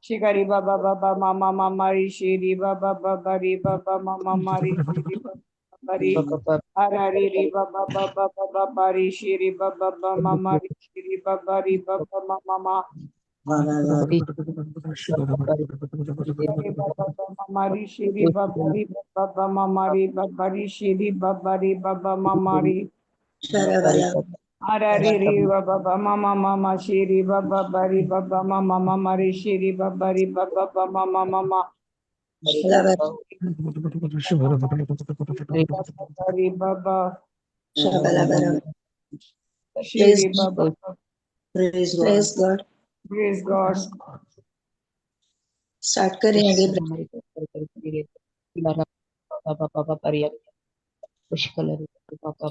Shikari Baba Baba Mama Mama Rishi Baba Baba Baba Mama Rishi Baba Arari Baba Baba Baba Rishi Baba Mama Rishi Baba Baba Mama Mama Rishi Baba Baba Mama Baba Rishi Baba Baba Mama Arari Baba Mama Mama Shiri Baba Bari Baba Mama Mama Shiri Baba Baba Mama Mama Baba Shiri Baba. Praise God. Praise God. Start करेंगे।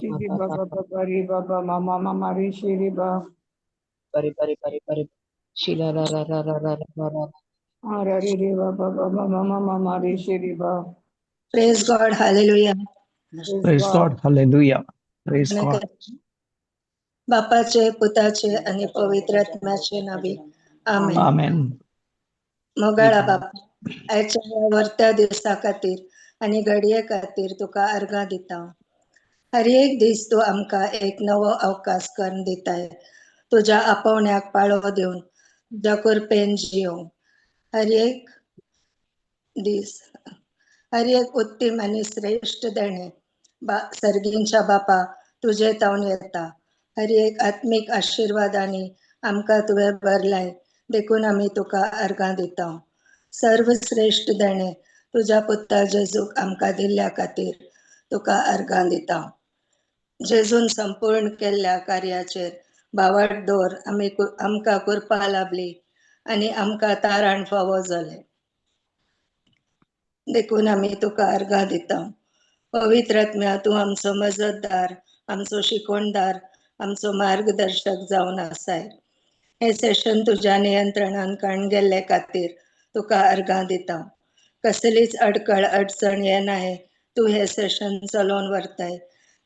Shiri Baba Baba Baba Mama Mama Shiri Baba Arari Baba Baba Mama Mama Shiri Baba. Praise God, hallelujah. Praise God, hallelujah. Praise God. बापाचे, पुताचे आणि पवित्र आत्म्याचे नावे, आमेन. आमेन. मोगाळा बापा, आयच्या ह्या वर्त्या दिसा खातीर आनी घडये खातीर तुका अर्गां दिता. हर एक दीस तूं आमकां एक नवो अवकाश करून दिताय, तुज्या आपोवण्याक पाळो दिवन तुज्या कृपेन जियोंक. हर एक दीस हर एक उत्तम आनी श्रेश्ठ देणें सर्गींच्या बापा तुजे तावन येता. हर एक आत्मीक आशिर्वादांनी आमकां तुवें भरलाय, देखून आमी तुका अर्गां दिता. सर्वश्रेश्ठ देणें तुज्या पुता जेजूक आमकां दिल्ल्या खातीर तुका अर्गां दिता. जेजून संपूर्ण केल्ल्या कार्याचेर भावार्थ दवर आमी आमकां कृपा लाभली आनी आमकां तारण फावो जालें, देखून आमी तुका अर्गां दिता. पवित्र आत्म्या, तूं आमचो मजतदार, आमचो शिकवणदार आमचो मार्गदर्शक जावन आसाय. हें सेशन तुज्या नियंत्रणान काण गेल्ले खातीर तुका अर्गां दिता. कसलीच अडकळ अडचण येनाय, तूं हें सेशन चलोवन व्हरताय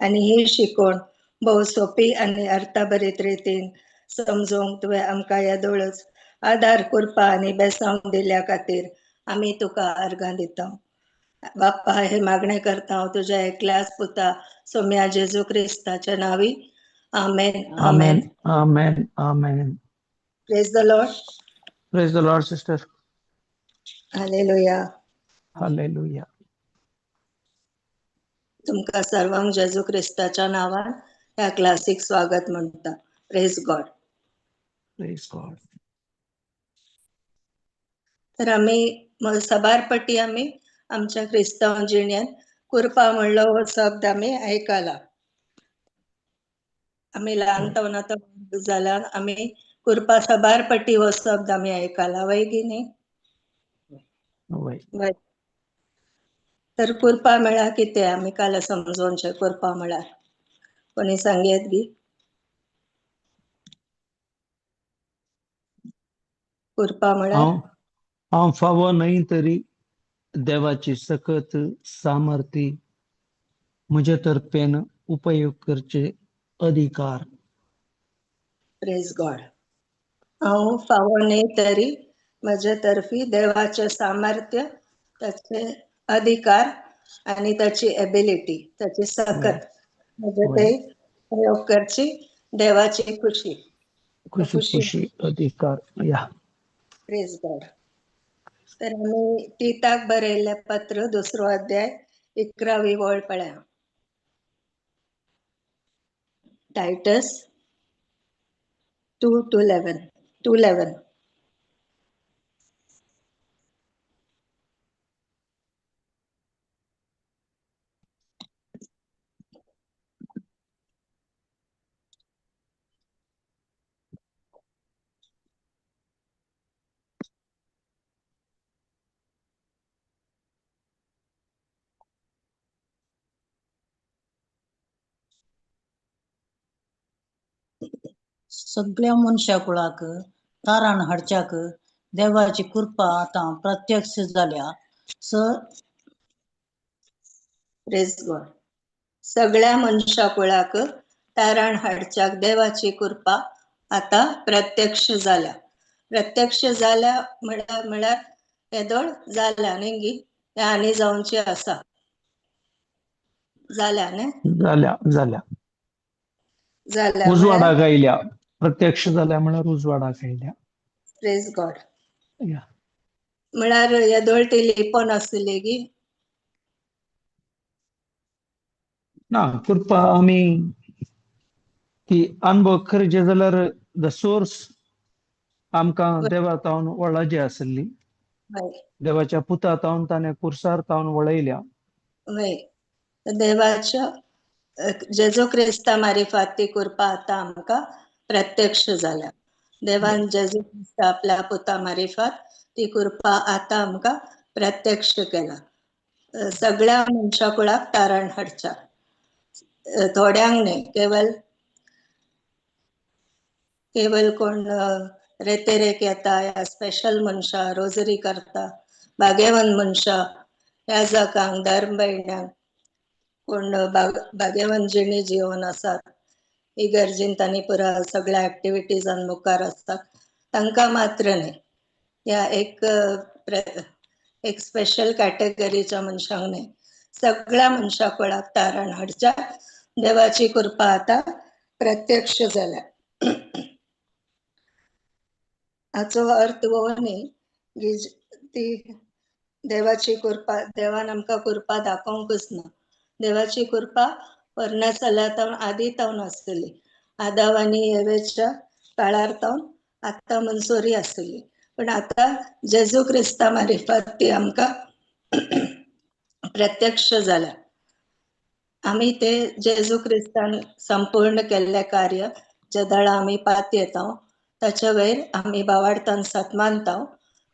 आनी ही शिकवण भोव सोंपी आनी अर्थाभरीत रितीन समजूंक तुवें आमकां येदोळच आदार कृपा आनी बेसांव दिल्या खातीर आमी तुका अर्गां दिता. बाप्पा, हे मागणें करता हांव तुज्या एकल्याच पुता सोम्या जेजू क्रिस्ताच्या नांवी, आमेन. Amen. Amen. Amen. Praise the Lord. Praise the Lord, sister. Hallelujah. Hallelujah. तुमकां सर्वांक जेजू क्रिस्ताच्या नांवान ह्या क्लासीक स्वागत म्हणटा. Praise God. Praise God. तर आमी सबार पटी आमी आमच्या क्रिस्तांव जिणेंत कुरपा म्हणलो हो शब्द आमी आयकला. आमी ल्हान तावन आतां जाल्यार आमी कुरपा सबार पटी हो शब्द आमी आयकला, वय की न्ही? वय. वय. तर कुरपा म्हळ्यार कितें आमी काल समजोवचें. कुरपा म्हळ्यार कोणी सांगयत बी? कुरपा म्हळ्यार हांव हांव फावो न्हय तरी देवाची सकत सामर्थ्य म्हजे तर्फेन उपयोग करचे अधिकार. Praise God. हांव फावो न्हय तरी म्हजे तर्फी देवाचें सामर्थ्य, ताचे अधिकार आनी ताची एबिलिटी, ताची सकत म्हजे ते प्रयोग करची देवाची खुशी. खुशी खुशी अधिकार या. Praise God. तर आमी तिताक बरयल्लें पत्र दुसरो अध्याय 11वी वळ पळया. टायटस 2:11, 2:11. सगळ्या मनशा कुळाक तारण हाडच्याक देवाची कृपा आतां प्रत्यक्ष जाल्या सर. Praise God. सगळ्या मनशा कुळाक तारण हाडच्याक देवाची कृपा आतां प्रत्यक्ष जाल्या. प्रत्यक्ष जाल्या म्हळ्यार येदोळ जाल्या न्ही गी, तें आनी जावची आसा. जाल्या न्ही? जाल्या जाल्या. जाल्या. उजवाडाक आयल्या. प्रत्यक्ष जाल्या म्हळ्यार उजवाडाक आयल्या. Praise God. म्हळ्यार येदोळ ती लिपोन आसली गी ना. कृपा आमी ती अनुभव करचे जाल्यार the source आमकां देवा तावन वळाजी आसली. देवाच्या पुता तावन ताणें कुर्सार तावन वळयल्या. वय. देवाच्या जेजू क्रिस्ता मारिफात ती कृपा आतां आमकां प्रत्यक्ष जाल्या. देवान जेजू क्रिस्ता आपल्या पुता मारिफात ती कृपा आतां आमकां प्रत्यक्ष केला. सगळ्या मनशा कुळाक तारण हाडच्या, थोड्यांक न्हय, केवल केवल कोण रेतेरेक येता ह्या स्पेशल मनशां, रोजरी करता, भाग्यवंत मनशां, ह्या जाकांक, धर्म भयण्यांक, कोण भाग्यवंत जिणी जिवन आसात, इगर्जीन तांणी पुरा सगळ्या एक्टिविटीजान मुखार आसतात, तांकां मात्र न्हय, ह्या एक एक स्पेशल कॅटेगरीच्या मनशांक न्हय, सगळ्या मनशा कुळाक तारण हाडच्या देवाची कृपा आतां प्रत्यक्ष जाल्या. हाचो अर्थ हो न्ही की ती देवाची कृपा, देवान आमकां कृपा दाखोवंकच ना. देवाची कृपा पोरण्या चल्या तावन आदी तावन आसतली, आदाव आनी एवेच्या काळार तावन आतां मनसोरी आसतली, पण आतां जेजू क्रिस्ता मारिफात ती आमकां प्रत्यक्ष जाल्या. आमी ते जेजू क्रिस्तान संपूर्ण केल्लें कार्य जे दाळा आमी पातयेता ताच्या वयर आमी बावाडतान सतमानता,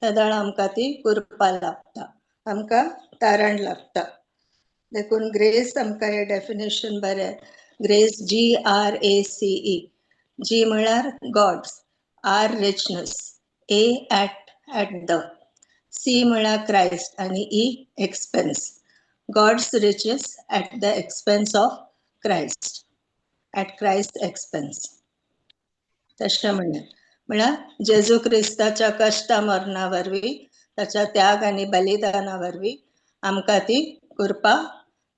त्या दाळा आमकां ती कृपा लाभता, आमकां तारण लाभता. देखून ग्रेस आमकां हें डेफिनेशन बरें, Grace GRACE, जी म्हळ्यार God's, R richness, A at the, C म्हळ्यार क्रायस्ट आनी E expense. God's riches at the expense of Christ, at Christ expense. तशें म्हणलें म्हळ्यार जेजू क्रिस्ताच्या कश्टा मरणा वरवीं, ताच्या त्याग आनी बलिदाना वरवीं आमकां ती कृपा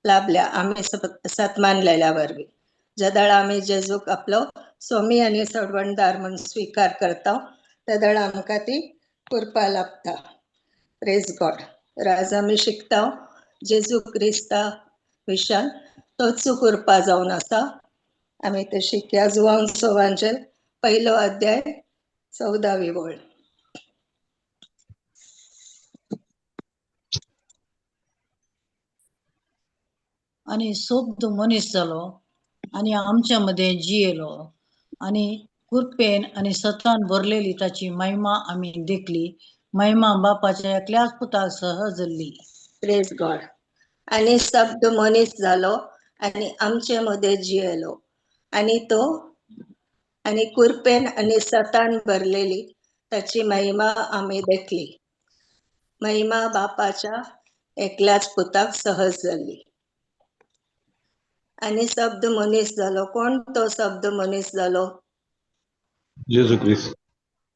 लाभल्या आमी सत्मानलेल्या वरवीं. जेदळ आमी जेजूक आपलो स्वामी आनी सोडवणदार म्हूण स्विकार करता तेदळ आमकां ती कृपा लाभता. प्रेज गॉड. आज आमी शिकता जेजू क्रिस्ता विशयान, तोच कृपा जावन आसा. आमी ते शिकया. जुवान सोवांचेर 1 अध्याय 14वी वळ. आनी सोबद मनीस जालो आनी आमच्या मदें जियेलो आनी कृपेन आनी सतान भरलेली ताची महिमा आमी देखली. महिमा बापाच्या एकल्याच पुताक सहज जाल्ली. प्रेज गॉड. आनी शब्द मनीस जालो आनी आमचे मदें जियेलो आनी तो आनी कृपेन आनी सतान भरलेली ताची महिमा आमी देखली. महिमा बापाच्या एकल्याच पुताक सहज जाल्ली. आनी शब्द मनीस जालो. कोण तो शब्द मनीस जालो? जेजू क्रिस्त.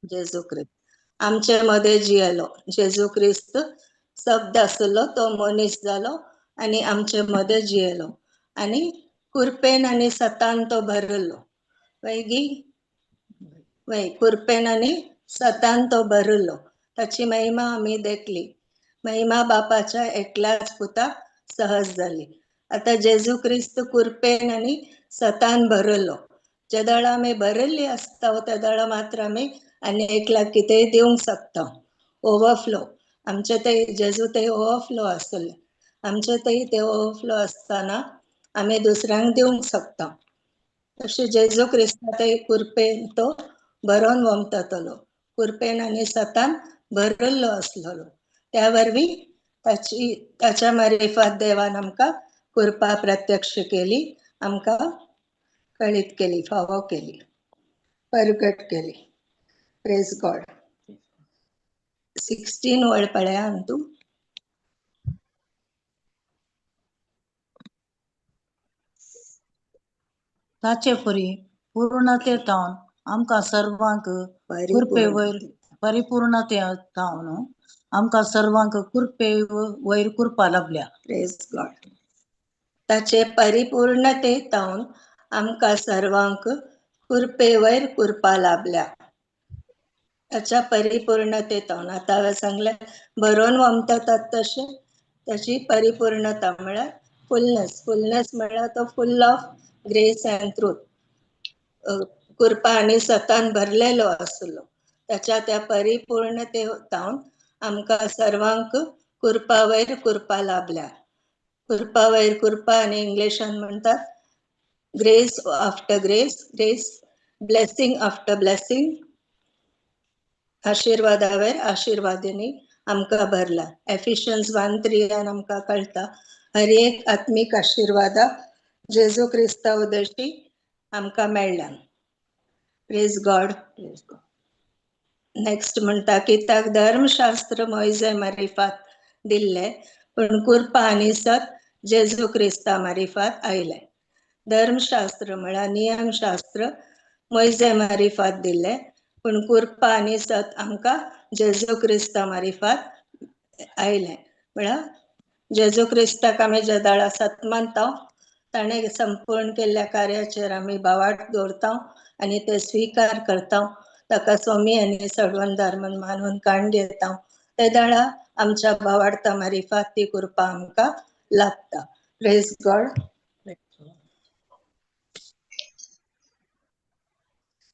जेजू क्रिस्त आमचे मदें जियेलो. जेजू क्रिस्त शब्द आसलो, तो मनीस जालो आनी आमचे मदें जियेलो आनी कृपेन आनी सतान तो भरलो. वैगी वय कृपेन आनी सतान तो भरलो. ताची महिमा आमी देखली. महिमा बापाच्या एकल्याच पुताक सहज जाली. आतां जेजू क्रिस्त कृपेन आनी सतान भरलो. जेदळ आमी भरिल्ली आसता तेदळ मात्र आमी आनी एकल्याक कितेंय दिवंक शकता. ओवरफ्लो आमचे ते जेजू ते ओवरफ्लो आसले. आमचे ते ते ओवरफ्लो आसतना आमी दुसऱ्यांक दिवंक शकता. तशें जेजू क्रिस्ता ते कृपेन तो भरोन वमतलो. कृपेन आनी सतान भरिल्लो आसलेलो. त्या वरवीं ताची ताच्या मारिफात देवान आमकां कृपा प्रत्यक्ष केली, आमकां कळीत केली, फावो केली, परगट केली. Praise God. 16 वळ पळया अंतू. ताचे परी पूर्णते तावन आमकां सर्वांक कृपे वयर परिपूर्णते तावन आमकां सर्वांक कृपे वयर कृपा लाभल्या. प्रेज गॉड. ताचे परिपूर्णते तावन आमकां सर्वांक कृपे वयर कृपा लाभल्या. ताच्या परिपूर्णते तावन आतां हांवें सांगलें बरोवन वमतात तशें ताची परिपूर्णता म्हळ्यार फुलनेस. फुलनेस म्हळ्यार तो full of grace and truth. कृपा आनी सतान भरलेलो आसलो. ताच्या त्या परिपूर्णते तावन आमकां सर्वांक कृपा वयर कृपा लाभल्या. कृपा वयर कृपा आनी इंग्लिशान म्हणटात grace after grace, grace blessing after blessing. आशिर्वादा वयर आशिर्वादांनी आमकां भरला. एफिशियन्स 1:3 आमकां कळटा हर एक आत्मीक आशिर्वादा जेजू क्रिस्ता उदेशी आमकां मेळ्ळा. Praise God. Praise God. Next म्हणटा कित्याक धर्मशास्त्र मोयजे मारिफात दिल्ले पूण कृपा आनी सत जेजू क्रिस्ता मारिफात आयले. धर्मशास्त्र म्हळ्यार नियमशास्त्र मोयजे मारिफात दिल्ले पूण कृपा आनी सत आमकां जेजू क्रिस्ता मारिफात आयले. म्हळ्यार जेजू क्रिस्ताक आमी जेदाळा सत मानता ताणें संपूर्ण केल्ल्या कार्याचेर आमी भावार्थ दवरता आनी ते स्विकार करता. ताका स्वामी आनी सडवणदार म्हूण मानून काण घेता. तेदाळा आमच्या भावार्था मारिफात ती कृपा आमकां लाभता. Praise God.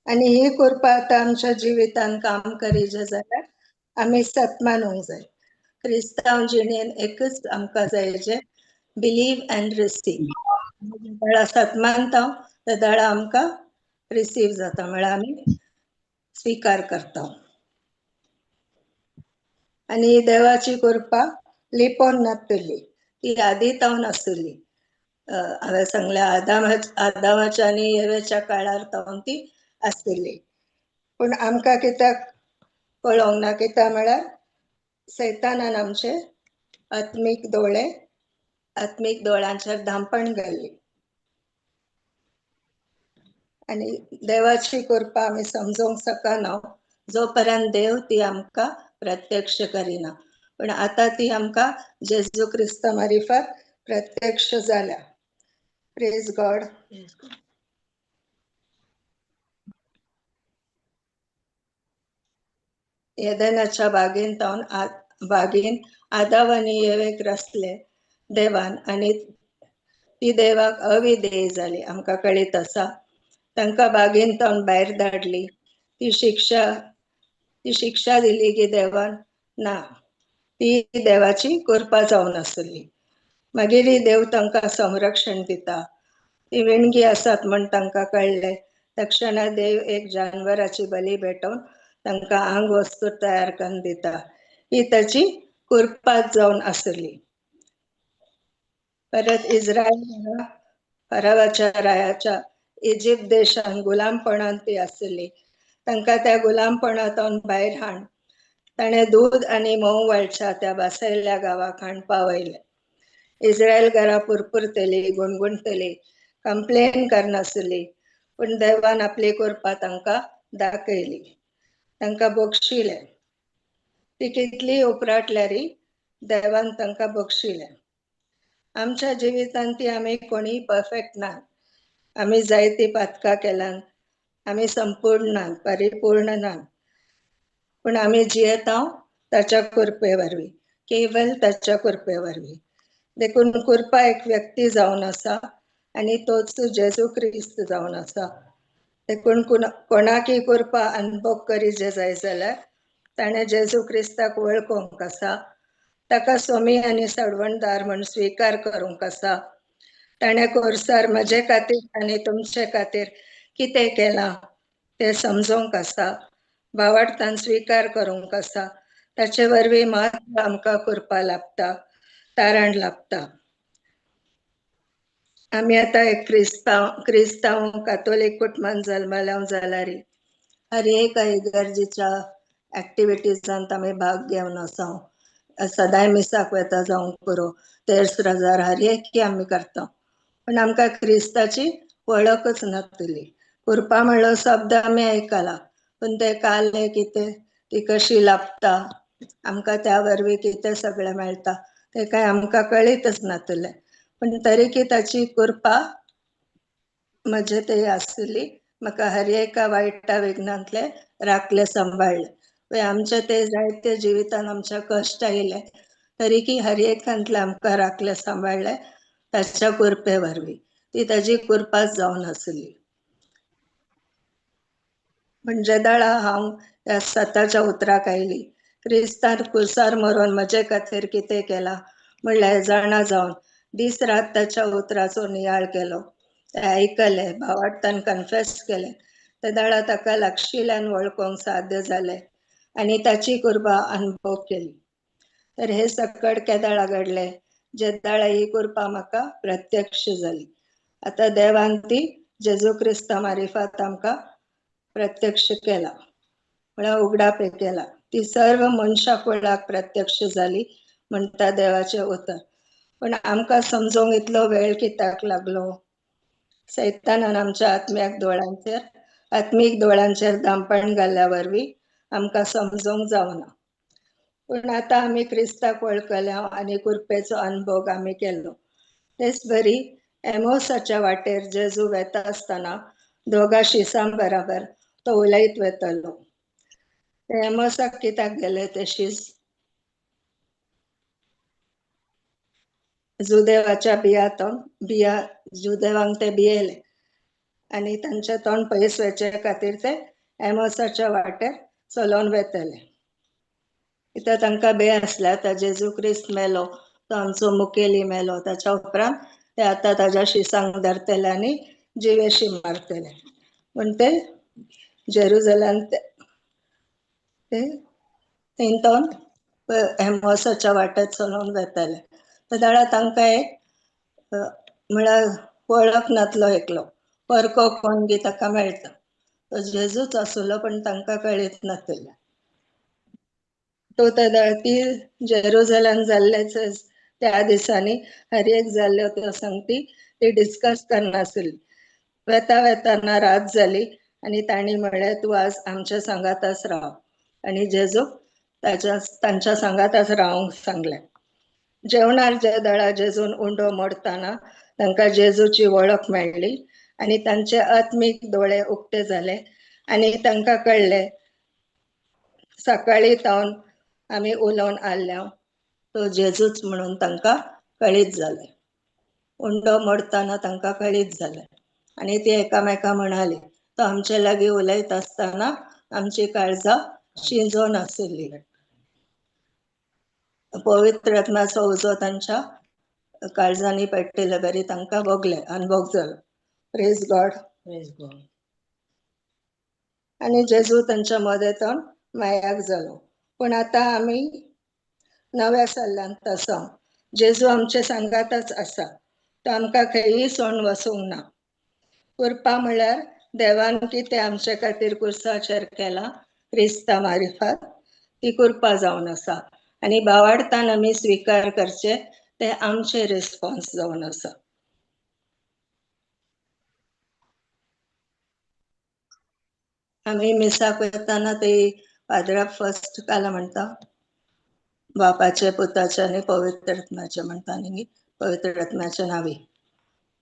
आनी ही कृपा आतां आमच्या जिवितान काम करीजे जाल्यार आमी सत मानूंक जाय. क्रिस्तांव जिणेन एकच आमकां जाय जे बिलीव अँड रिसीव. जेदाळा सत मानता तेदाळा आमकां रिसीव जाता म्हळ्यार आमी स्विकार करता. आनी देवाची कृपा लिपोन नासतली, ती आदी तावन आसली. हांवें सांगलें आदामाच्या आनी येवेच्या काळार तावन ती आशिल्ली. पूण आमकां कित्याक कळोंक ना, कित्याक म्हळ्यार सैतानान आमचे आत्मीक दोळे, आत्मीक दोळ्यांचेर धांपण घाल्ली आनी देवाची कृपा आमी समजूंक शकना जो पर्यंत देव ती आमकां प्रत्यक्ष करिना. पण आतां ती आमकां जेजू क्रिस्ता मारिफात प्रत्यक्ष जाल्या. Praise God. येदेनाच्या बागेन तावन बागेन आदाव आनी येवेक रसले देवान आनी ती देवाक अविधेय जाली. आमकां कळीत आसा. तांकां बागेन तावन भायर धाडली. ती शिक्षा दिली की देवान ना, ती देवाची कृपा जावन आसली. मागीर देव तांकां संरक्षण दिता. ती विणगी आसात म्हण तांकां कळ्ळें. तक्षणा देव एक जानवराची बली भेटोवन तांकां आंग वस्तू तयार करून दिता. ही ताची कृपा जावन आसली. परत इस्रायल फरावाच्या रायाच्या इजिप्त देशान गुलामपणान ती आसली. तांकां त्या गुलामपणांतून भायर हाण ताणें दूद आनी म्होंव वळच्या त्या बसयल्ल्या गांवाक हाण पावयलें. इस्रायल घरा पुरपुरतली, गुणगुणतली, कंप्लेन करनासली. पूण देवान आपली कृपा तांकां दाखयली, तांकां बक्षिलें. ती कितली उपराटल्यारी देवान तांकां बक्षिलें. आमच्या जिवितांत ती आमी कोणीय परफेक्ट ना. आमी जायती पातकां केल्यान, आमी संपूर्ण ना, परिपूर्ण ना. पूण आमी जियेता ताच्या कृपे वरवीं, केवल ताच्या कृपे वरवीं. देखून कृपा एक व्यक्ती जावन आसा आनी तोच जेजू क्रिस्त जावन आसा. देखून कोणाकय कृपा अनुभव करी जाय जाल्यार ताणें जेजू क्रिस्ताक वळखूंक आसा, ताका स्वामी आनी सडवणदार म्हूण स्विकार करूंक आसा. ताणें कोर्सार म्हजे खातीर आनी तुमचे खातीर कितें केलां तें समजूंक आसा, भावार्थान स्विकार करूंक आसा. ताचे वरवीं मात्र आमकां कृपा लाभता, तारण लाभता. आमी आतां एक क्रिस्तांव कातोलीक कुटुंबान जल्मल्या जाल्यार हर एक इगर्जेच्या एक्टिविटीजांत आमी भाग घेवन आसा. सदांय मिसाक वता जावंक पुरो, तेर्स रजार हर एक आमी करता. पण आमकां क्रिस्ताची वळखच नासली. कृपा म्हणलो शब्द आमी आयकला, पण ते काले कितें, ती कशी लाभता आमकां, त्या वरवीं कितें सगळें मेळटा तें कांय आमकां कळीतच नासलें. पण तरीकी ताची कृपा म्हजे ते आसली. म्हाका हर एका वायटा विघ्नांतले राखले, सांबाळ्ळे. आमचे ते जायते जिवितान आमच्या कश्ट आयले तरीकी हर एकांतले आमकां राखले, सांबाळ्ळे ताच्या कृपे वरवीं. ती ताजी कृपाच जावन आसली. म्हणजे दाळा हांव ह्या सताच्या उतराक आयली, क्रिस्तान कुर्सार मरोन म्हजे खातीर कितें केलां म्हणल्यार जाणा जावन दीस रात ताच्या उतराचो नियाळ केलो, ते आयकले, भावार्थान कन्फेस केलें. ते दाळा ताका लागशिल्ल्यान वळखूंक साध्य जालें आनी ताची कृपा अनुभव केली. तर हे सकड केदाळा घडले जे दाळा ही कृपा म्हाका प्रत्यक्ष जाली. आतां देवान ती जेजू क्रिस्ता मारिफात आमकां प्रत्यक्ष केला, म्हळ्यार उगडापे केला. ती सर्व मनशा कुळाक प्रत्यक्ष जाली म्हणटा देवाचें उतर. पण आमकां समजूंक इतलो वेळ कित्याक लागलो? सैतानान आमच्या आत्म्याक दोळ्यांचेर, आत्मीक दोळ्यांचेर धांपण घाल्ल्या वरवीं आमकां समजूंक जावना. पूण आतां आमी क्रिस्ताक वळखल्या आनी कृपेचो अनुभव आमी केलो. तेच बरी एमोसाच्या वाटेर जेजू वेता आसतना दोगा शिसां बराबर तो उलयत वेतालो. ते एमोसाक कित्याक गेले ते शीस? जुदेवाच्या बिया जुदेवांक ते भियेले आनी तांचे तोंड पयस वचचे खातीर ते एमोसाच्या वाटेर चलोवन वेतले. कित्याक तांकां भंय आसले आतां जेजू क्रिस्त मेलो, तो आमचो मुखेली मेलो, ताच्या उपरांत ते आतां ताज्या शिसांक धरतले आनी जिवेशी मारतले. म्हण ते जेरुजलान ते थंयतोन एमोसाच्या वाटेर चलोवन वेताले. तेदाळा तांकां एक म्हळ्यार वळख नातलो एकलो परको कोण गी ताका मेळटा. तो जेजूच आसलो पण तांकां कळीत नासलें. तो तेदा ती जेरुजलान जाल्लेच त्या दिसांनी हर एक जाल्ल्यो त्यो संगती ती डिस्कस करनासली. वेता वेताना रात जाली आनी तांणी म्हळें तूं आज आमच्या सांगाताच राव. आनी जेजूक तांच्या सांगाताच रावंक सांगलें. जेवणार जे दळा जेजून उंडो मोडताना तांकां जेजूची वळख मेळ्ळी आनी तांचे आत्मीक दोळे उक्ते जाले आनी तांकां कळ्ळें सकाळी तावन आमी उलोवन आयल्या तो जेजूच म्हणून तांकां कळीत जालें. उंडो मोडताना तांकां कळीत जालें आनी ती एकामेका म्हणाली तो आमचे लागीं उलयत आसतना आमची काळजां शिंजोन आशिल्ली. पवित्र आत्म्याचो उजो तांच्या काळजांनी पेट्टिल्ले बरी तांकां भोगलें, अनुभव जालो. Praise God. Praise God. आनी जेजू तांच्या मदेंतून मायाक जालो. पूण आतां आमी नव्या सल्ल्यांत आसा. जेजू आमचे सांगातच आसा. तो आमकां खंयी सोडून वचूंक ना. कृपा म्हळ्यार देवान कितें आमचे खातीर कुर्साचेर केला क्रिस्ता मारिफात ती कृपा जावन आसा. आनी भावार्थान आमी स्विकार करचे ते आमचे रिस्पॉन्स जावन आसा. आमी मिसाक वताना ते पाद्रा फर्स्ट काला म्हणटा बापाचे पुताचे आनी पवित्र आत्म्याचे म्हणटा न्ही, पवित्र आत्म्याचे नावी.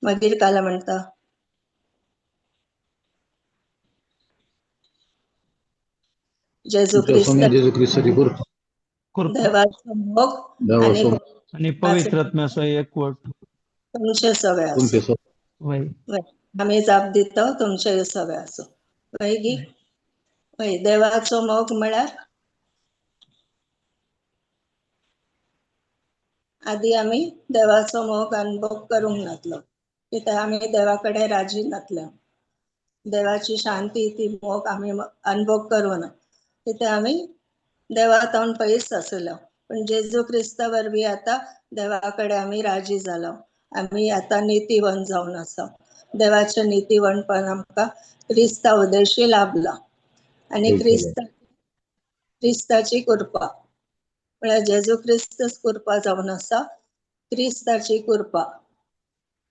मागीर काला म्हणटा जेजू क्रिस्त जेजू क्रिस्ताची कृपा, देवाचो मोग आनी पवित्र आत्म्याचो एकवट तुमचे सगळे आसूं. आमी जाप दिता तुमचे सगळे आसूं. वय गी? वय. देवाचो मोग म्हळ्यार आदी आमी देवाचो मोग अनुभव करूंक नातलो कित्याक आमी देवा कडेन राजी नातले. देवाची शांती ती मोग आमी अनुभव करूं ना कित्याक आमी देवा तावन पयस आसलो. पण जेजू क्रिस्ता वरवीं आतां देवा कडेन आमी राजी जालो. आमी आतां नितीवन जावन आसा. देवाचें नितीवनपण आमकां क्रिस्ता उदेशी लाभला. आनी क्रिस्ताची कृपा म्हळ्यार जेजू क्रिस्तच कृपा जावन आसा. क्रिस्ताची कृपा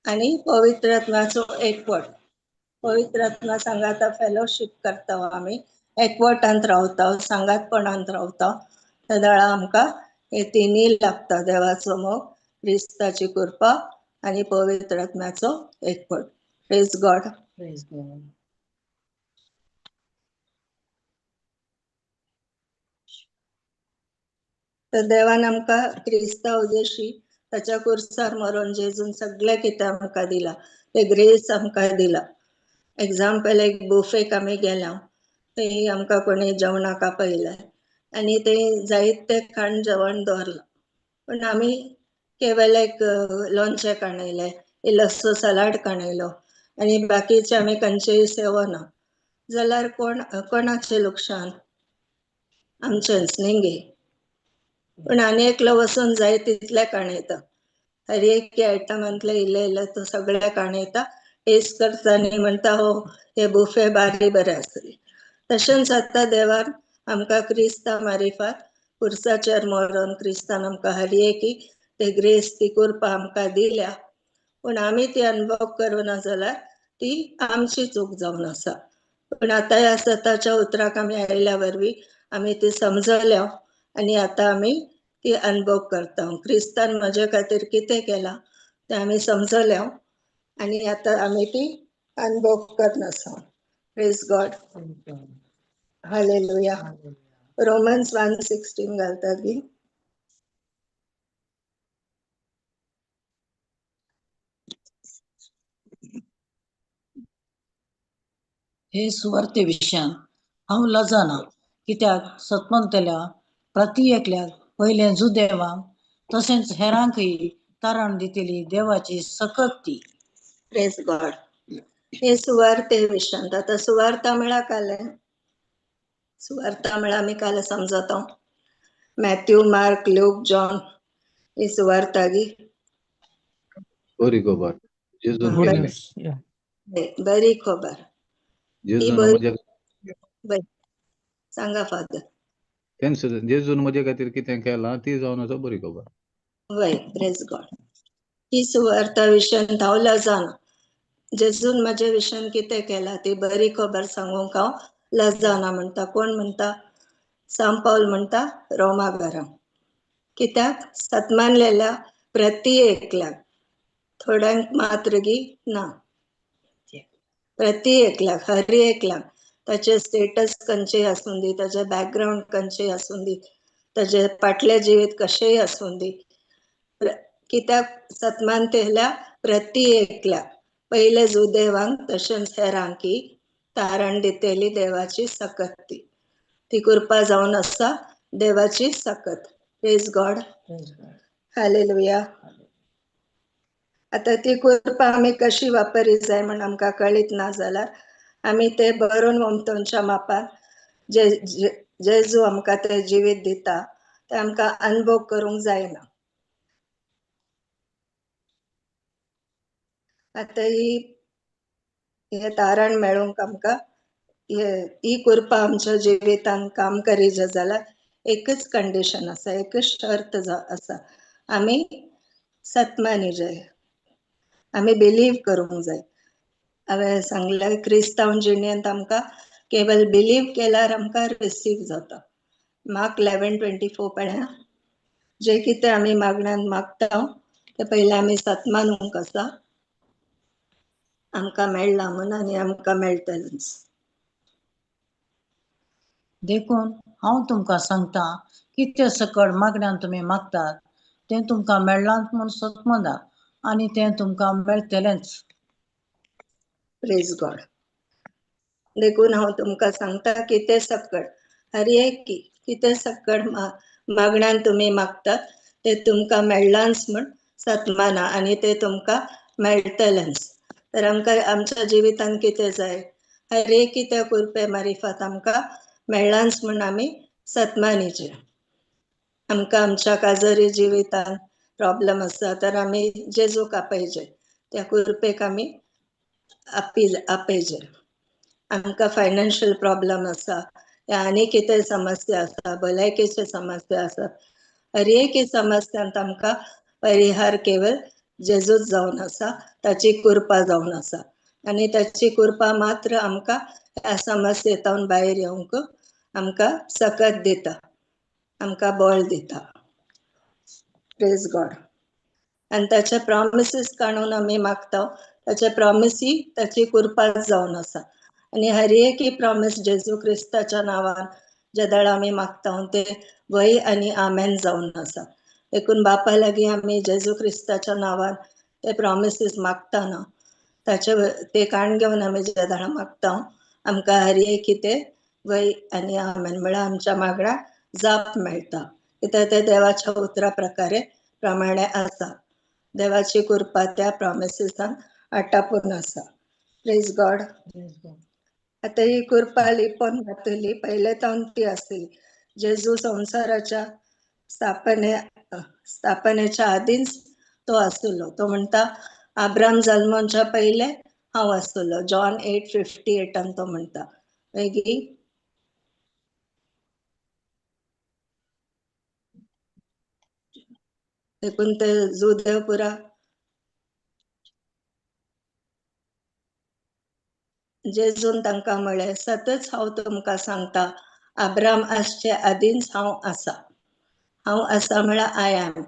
आनी पवित्र आत्म्याचो एकवट. पवित्र आत्मा सांगाता फेलोशीप करता आमी, एकवटांत रावता, सांगातपणांत रावता. तेदळा आमकां हे तिनूय लागता, देवाचो मोग, क्रिस्ताची कृपा आनी पवित्र आत्म्याचो एकवट. Praise God. Praise God. तर देवान आमकां क्रिस्ता उदेशी ताच्या कुर्सार मरोन जेजून सगळें कितें आमकां दिलां, ते ग्रेस आमकां दिला. एग्जाम्पल एक बुफेक आमी गेल्या थंय आमकां कोणी जेवणाक आपयलें आनी ते जायते खाण जेवण दवरलां. पूण आमी केवल एक लोणचें काणयलें, इल्लोसो सलाड काणयलो आनी बाकीचें आमी खंयचेय सेवना जाल्यार कोण कोणाचें लुकसाण? आमचेंच न्ही गे. पूण आनी एकलो वचून जाय तितलें काणयता, हर एक आयटमांतलें इल्लें इल्लें तो सगळें काणयता, टेस्ट करता आनी म्हणटा हो हे बुफे बारी बरें आसतले. तशेंच आतां देवान आमकां क्रिस्ता मारिफात कुर्साचेर मरोन क्रिस्तान आमकां हर एक ते ग्रेस ती कृपा आमकां दिल्या. पूण आमी ती अनुभव करूं ना जाल्यार ती आमची चूक जावन आसा. पूण आतां ह्या सताच्या उतराक आमी आयल्या वरवीं आमी ती समजल्या आनी आतां आमी ती अनुभव करता. क्रिस्तान म्हजे खातीर कितें केलां तें आमी समजल्या आनी आतां आमी ती अनुभव करनासा. Praise God. Hallelujah. Romans 1:16 घालतात गी. हे सुवार्ते विशयान हांव लजना कित्याक सतमंतल्या प्रति एकल्याक पयलें जुदेवांक तशेंच हेरांकय तारण दितली देवाची सकत ती. Praise God. हे सुवार्ते विशयांत आतां सुवार्ता म्हळ्यार काल सुवार्ता म्हळ्यार आमी काल समजता मॅथ्यू, मार्क, ल्यूक, जॉन ही सुवार्ता गी. बरी खबर. जेजून गुड केलेलें. न्यूज. या. बरी खबर ही. जेजून बरी म्हज्या बरी सांगा फादर. तेंच, जेजून म्हजे खातीर कितें केलां ती जावन आसा बरी खबर. वय, प्रेज गॉड. ही सुवार्ता विशयान हांव लजाना. जेजून म्हज्या विशयान कितें केलां ती बरी खबर सांगूंक हांव लजाना म्हणटा. कोण म्हणटा? सांत पावल म्हणटा रोमा घरांक. कित्याक? सतमानलेल्या प्रति एकल्याक, थोड्यांक मात्र गी ना, प्रति एकल्याक, हर एकल्याक. ताचे स्टेटस खंयचेय आसूं दी, ताचे बॅकग्रावंड खंयचेय आसूं दी, ताजे फाटलें जिवीत कशेंय आसूं दी. कित्याक सतमानतेल्या प्रति एकल्याक, पयले जुदेवांक तशेंच हेरांक ही तारण दितेली देवाची सकत. ती ती कृपा जावन आसा देवाची सकत. Praise God. Hallelujah. आतां ती कृपा आमी कशी वापरी जाय म्हण आमकां कळीत ना जाल्यार आमी ते बरोवन वमतोनच्या मापान जे जेजू आमकां ते जिवीत दिता ते आमकां अनुभव करूंक जायना. आतां ही हे तारण मेळोवंक आमकां ही कृपा आमच्या जिवितान काम करीत जाल्यार एकच कंडिशन आसा, एकच शर्त आसा, आमी सतमानी जाय, आमी बिलीव करूंक जाय. हांवें सांगलें, क्रिस्तांव जिणेंत आमकां केवल बिलीव केल्यार आमकां रिसीव जाता. मार्क 11:24 पळया. जे कितें आमी मागण्यान मागता ते पयलीं आमी सतमानूंक आसा आमकां मेळ्ळां म्हूण आनी आमकां मेळटलेंच. देखून हांव तुमकां सांगता, कितें सकड मागण्यान तुमी मागतात तें तुमकां मेळ्ळांच म्हूण सतमना आनी तें तुमकां मेळटलेंच. प्रेज गॉड. देखून हांव तुमकां सांगता, कितें सकड हर एक कितें सकड मागण्यान तुमी मागतात ते तुमकां मेळ्ळांच म्हूण सतमाना आनी ते तुमकां मेळटलेंच. तर आमकां आमच्या जिवितान कितें जाय, हर एक त्या कृपे मारिफात आमकां मेळ्ळांच म्हूण आमी सतमानीचे. आमकां आमच्या काजरी जिवितान प्रॉब्लम आसा तर आमी जेजूक आपयचे, त्या कृपेक आमी अपील आपयचे. आमकां फायनान्शियल प्रॉब्लम आसा या आनी कितें समस्या आसा, भलायकेचे समस्या आसा, हर एक समस्यांत आमकां परिहार केवळ जेजूच जावन आसा, ताची कृपा जावन आसा आनी ताची कृपा मात्र आमकां ह्या समस्येंतल्यान भायर येवंक आमकां सकत दिता, आमकां बळ दिता. Praise God. आनी ताचे प्रॉमिसीस काडून आमी मागता, ताचे प्रॉमिसी ताची कृपा जावन आसा आनी हर एक प्रॉमिस जेजू क्रिस्ताच्या नांवान जेदळ आमी मागता ते वय आनी आमेन जावन आसा. देखून बापा लागीं आमी जेजू क्रिस्ताच्या नांवान ते प्रॉमिसीस मागता ना, ताचे ते काण घेवन आमी जेदळ मागता आमकां हर एक ते वय आनी आमेन म्हळ्यार आमच्या मागण्याक जाप मेळटा. कित्याक ते देवाच्या उतरा प्रकारे प्रमाणे आसा. देवाची कृपा त्या प्रॉमिसीसान आटापून आसा. Praise God. आतां ही कृपा लिपोन घातली पयले तावन ती आसली. जेजू संवसाराच्या स्थापनेच्या आदींच तो आसलो. तो म्हणटा आब्राम जल्मोच्या पयले हांव आसलो. जॉन 8:58 तो म्हणटा. मागीर देखून ते जुदेव पुरा जेजून तांकां म्हळें, सतच हांव तुमकां सांगता, आब्राम आसचे आदींच हांव आसा. हांव आसा म्हळ्यार I am,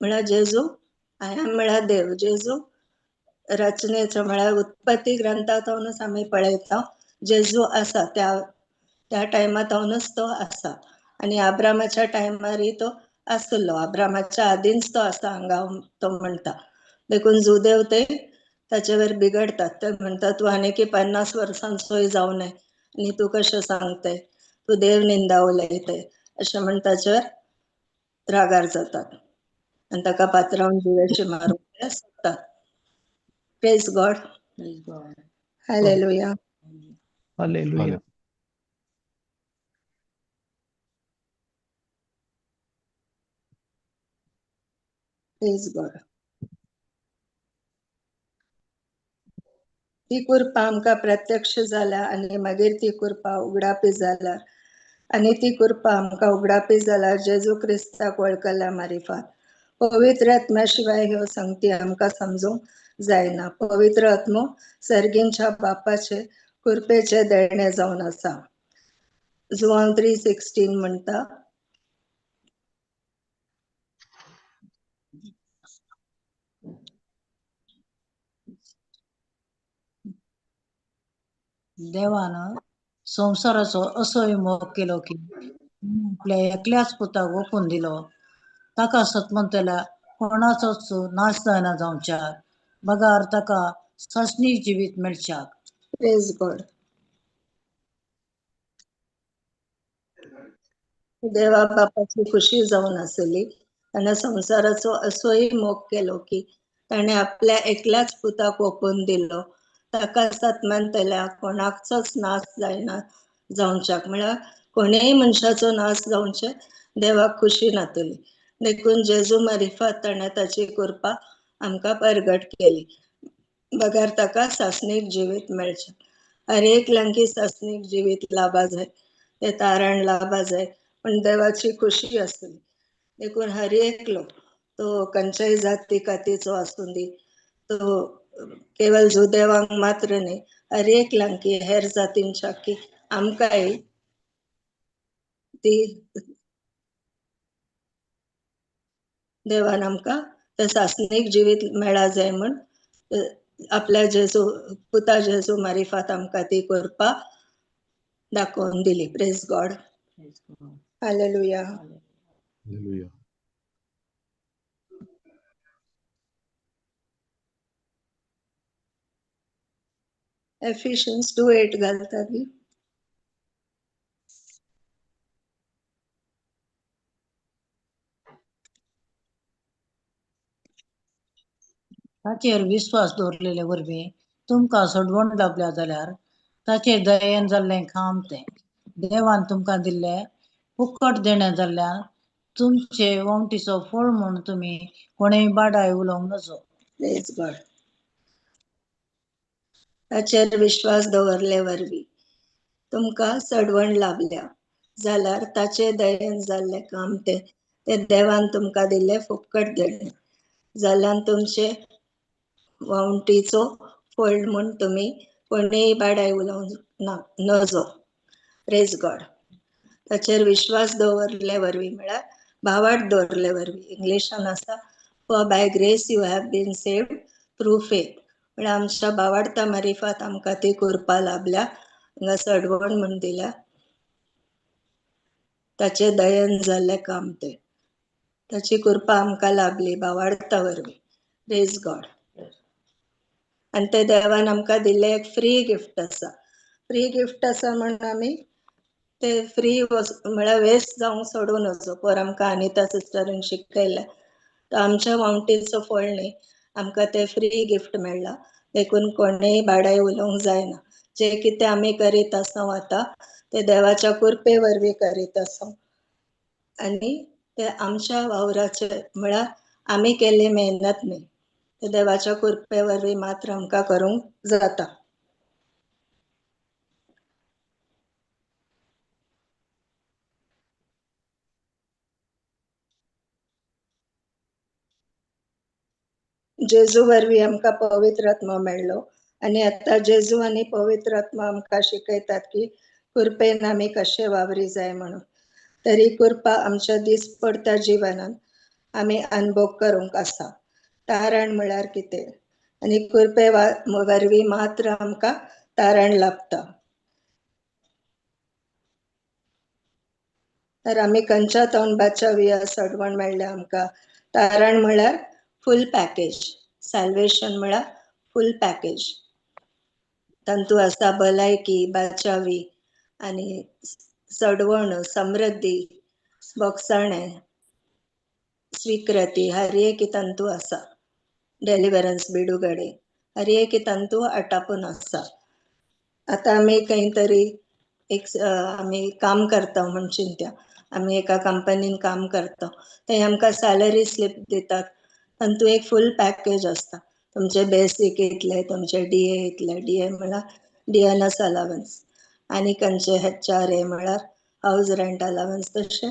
म्हळ्यार जेजू I am म्हळ्यार देव. जेजू रचनेचो म्हळ्यार उत्पत्ती ग्रंथांतूनच आमी पळयता जेजू आसा, त्या त्या टायमांतूनच तो आसा आनी आब्रामाच्या टायमारय तो आसलो, आब्रामाच्या आदींच तो आसा हांगा तो म्हणटा. देखून जुदेव ते ताचेवर बिगडतात. ते म्हणटात तूं आनी 50 वर्सांचोय जावं नये आनी तूं कशें सांगतय, तूं देव निंदा उलयतय अशें म्हण ताचेर रागार जातात आनी ताका पात्रावन जिवेशी मारूंक ते सोदतात. Praise God. Hallelujah. Hallelujah. Praise God. ती कृपा आमकां प्रत्यक्ष जाल्या आनी मागीर ती कृपा उगडापी जाल्या आनी ती कृपा आमकां उगडापी जाल्यार जेजू क्रिस्ताक वळखल्या मारिफात. पवित्र आत्म्या शिवाय ह्यो संगती आमकां समजूंक जायना. पवित्र आत्मो सर्गींच्या बापाचे कृपेचे देणे जावन आसा. जुवांव 3:16 म्हणटा, देवान संवसाराचो असोय मोग केलो की आपल्या एकल्याच पुताक ओपून दिलो, ताका सतमंतल्या कोणाचोच नाश जायना जावच्याक, बगार ताका सासणीक जिवीत मेळच्याक. Praise God. देवा बापाची खुशी जावन आसली. ताणें संवसाराचो असोय मोग केलो की ताणें आपल्या एकल्याच पुताक ओपून दिलो, ताका सतमंतल्या कोणाचोच नाश जायना जावच्याक, म्हळ्यार कोणेय मनशाचो नाश जावचे देवाक खुशी नातली. देखून जेजू मारिफात ताणें ताची कृपा आमकां परगट केली, बगर ताका सासणीक जिवीत मेळचें. हर एकल्यांकी सासणीक जिवीत लाभा जाय, ते तारण लाभा जाय, पण देवाची खुशी आसली. देखून हर एकलो तो खंयच्याय जाती कातीचो आसूं दी, तो केवल जुदेवांक मात्र न्ही, हर एकल्यांकी हेर जातींच्या की आमकांय ती देवान आमकां ते सासणीक जिवीत मेळा जाय म्हण आपल्या जेजू पुता जेजू मारिफात आमकां ती कृपा दाखोवन दिली. Praise God. Hallelujah. Hallelujah. Ephesians 2:8 घालता ती. ताचेर विस्वास दवरलेले वरवीं तुमकां सोडवण लाबल्या जाल्यार ताचेर दयेन जाल्लें काम तें देवान तुमकां दिल्लें फुकट देणें जाल्ल्यान तुमचे वंटीचो फळ म्हूण तुमी कोणेय बाडाय उलोवंक नजो. Praise God. ताचेर विश्वास दवरले वरवीं तुमकां सडवण लाबल्या जाल्यार ताचे दयेन जाल्लें काम तें ते देवान तुमकां दिल्लें फुकट देणें जाल्यान तुमचे वावंटीचो फळ म्हूण तुमी कोणेय बाडाय उलोवंक नजो. Praise God. ताचेर विश्वास दवरले वरवीं म्हळ्यार भावार्थ दवरले वरवीं. इंग्लिशान आसा, for by grace you have been saved through faith. म्हळ्यार आमच्या भावार्था मारिफात आमकां ती कृपा लाबल्या, हांगा सडवण म्हूण दिल्या, ताचें दयन जाल्लें काम तें, ताची कृपा आमकां लाबली भावार्था वरवीं. Praise God. आनी ते देवान आमकां दिल्लें एक फ्री गिफ्ट आसा. फ्री गिफ्ट आसा म्हण आमी ते फ्री म्हळ्यार वेस्ट जावंक सोडूं नजो. पोर आमकां अनिता सिस्टरीन शिकयलें, तो आमच्या वावंटीचो फळ न्ही, आमकां ते फ्री गिफ्ट मेळ्ळा. देखून कोणेय बाडाय उलोवंक जायना. जे कितें आमी करीत आसा आतां ते देवाच्या कृपे वरवीं करीत आसा आनी ते आमच्या वावराचे म्हळ्यार आमी केल्ली मेहनत न्ही, ते देवाच्या कृपे वरवीं मात्र आमकां करूंक जाता. जेजू वरवीं आमकां पवित्र आत्मा मेळ्ळो आनी आतां जेजू आनी पवित्र आत्मा आमकां शिकयतात की कृपेन आमी कशे वावरी जाय म्हणून. तरी कृपा आमच्या दिसपडत्या जिवनान आमी अनुभव करूंक आसा. तारण म्हळ्यार कितें आनी कृपे वरवीं मात्र आमकां तारण लाभता. तर आमी खंयच्या तोंड बाचावया सडवण मेळ्ळें आमकां. तारण म्हळ्यार फूल पॅकेज, सॅल्वेशन म्हळ्यार फूल पॅकेज. तातूंत आसा भलायकी, बाचावी आनी सडवण, समृद्धी, बोगसाणें, स्वीकृती, हर एक तातूंत आसा. डेलिवरन्स, बिडुगडे, हर एक तातूंत आटापून आसा. आतां आमी खंय तरी एक आमी काम करता म्हूण चिंत्या, आमी एका कंपनीन काम करता, थंय आमकां सॅलरी स्लीप दितात, तातूंत एक फूल पॅकेज आसता. तुमचे बेसीक इतले, तुमचे डी ए इतले, डी ए म्हळ्यार डियरनस अलावन्स, आनी खंयचे एच आर ए म्हळ्यार हावज रेंट अलावन्स, तशें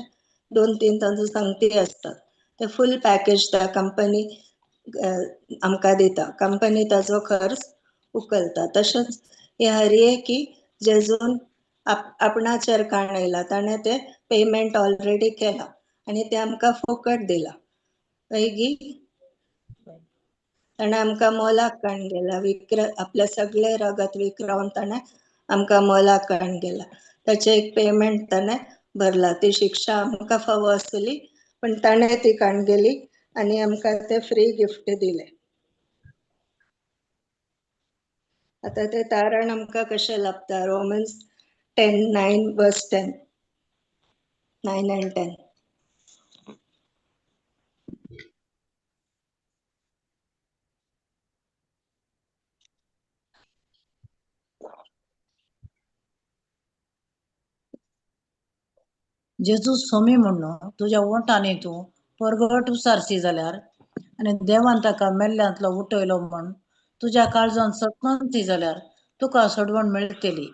2-3 तांचो संगती आसतात. ते फूल पॅकेज त्या कंपनी आमकां दिता, कंपनी ताचो खर्च उखलता. तशेंच हे हर एकी जेजून आपणाचेर काण येयला ताणें ते पेमेंट ऑलरेडी केला आनी ते आमकां फुकट दिला. मागीर ताणें आमकां मोलाक काण गेला, आपलें सगळें रगत विकरावन ताणें आमकां मोलाक काण गेला. ताचें एक पेमेंट ताणें भरला, ती शिक्षा आमकां फावो आसली पण ताणें ती काण गेली आनी आमकां ते फ्री गिफ्ट दिले. आतां तें तारण आमकां कशें लाभता? Romans 10:9 verse 10, 9 and 10. जेजू स्वामी म्हणून तुज्या ओंठांनी तूं परगट उसारशी जाल्यार आनी देवान ताका मेल्ल्यांतलो उठयलो म्हूण तुज्या काळजान सतमंती जाल्यार तुका सोडवण मेळटली.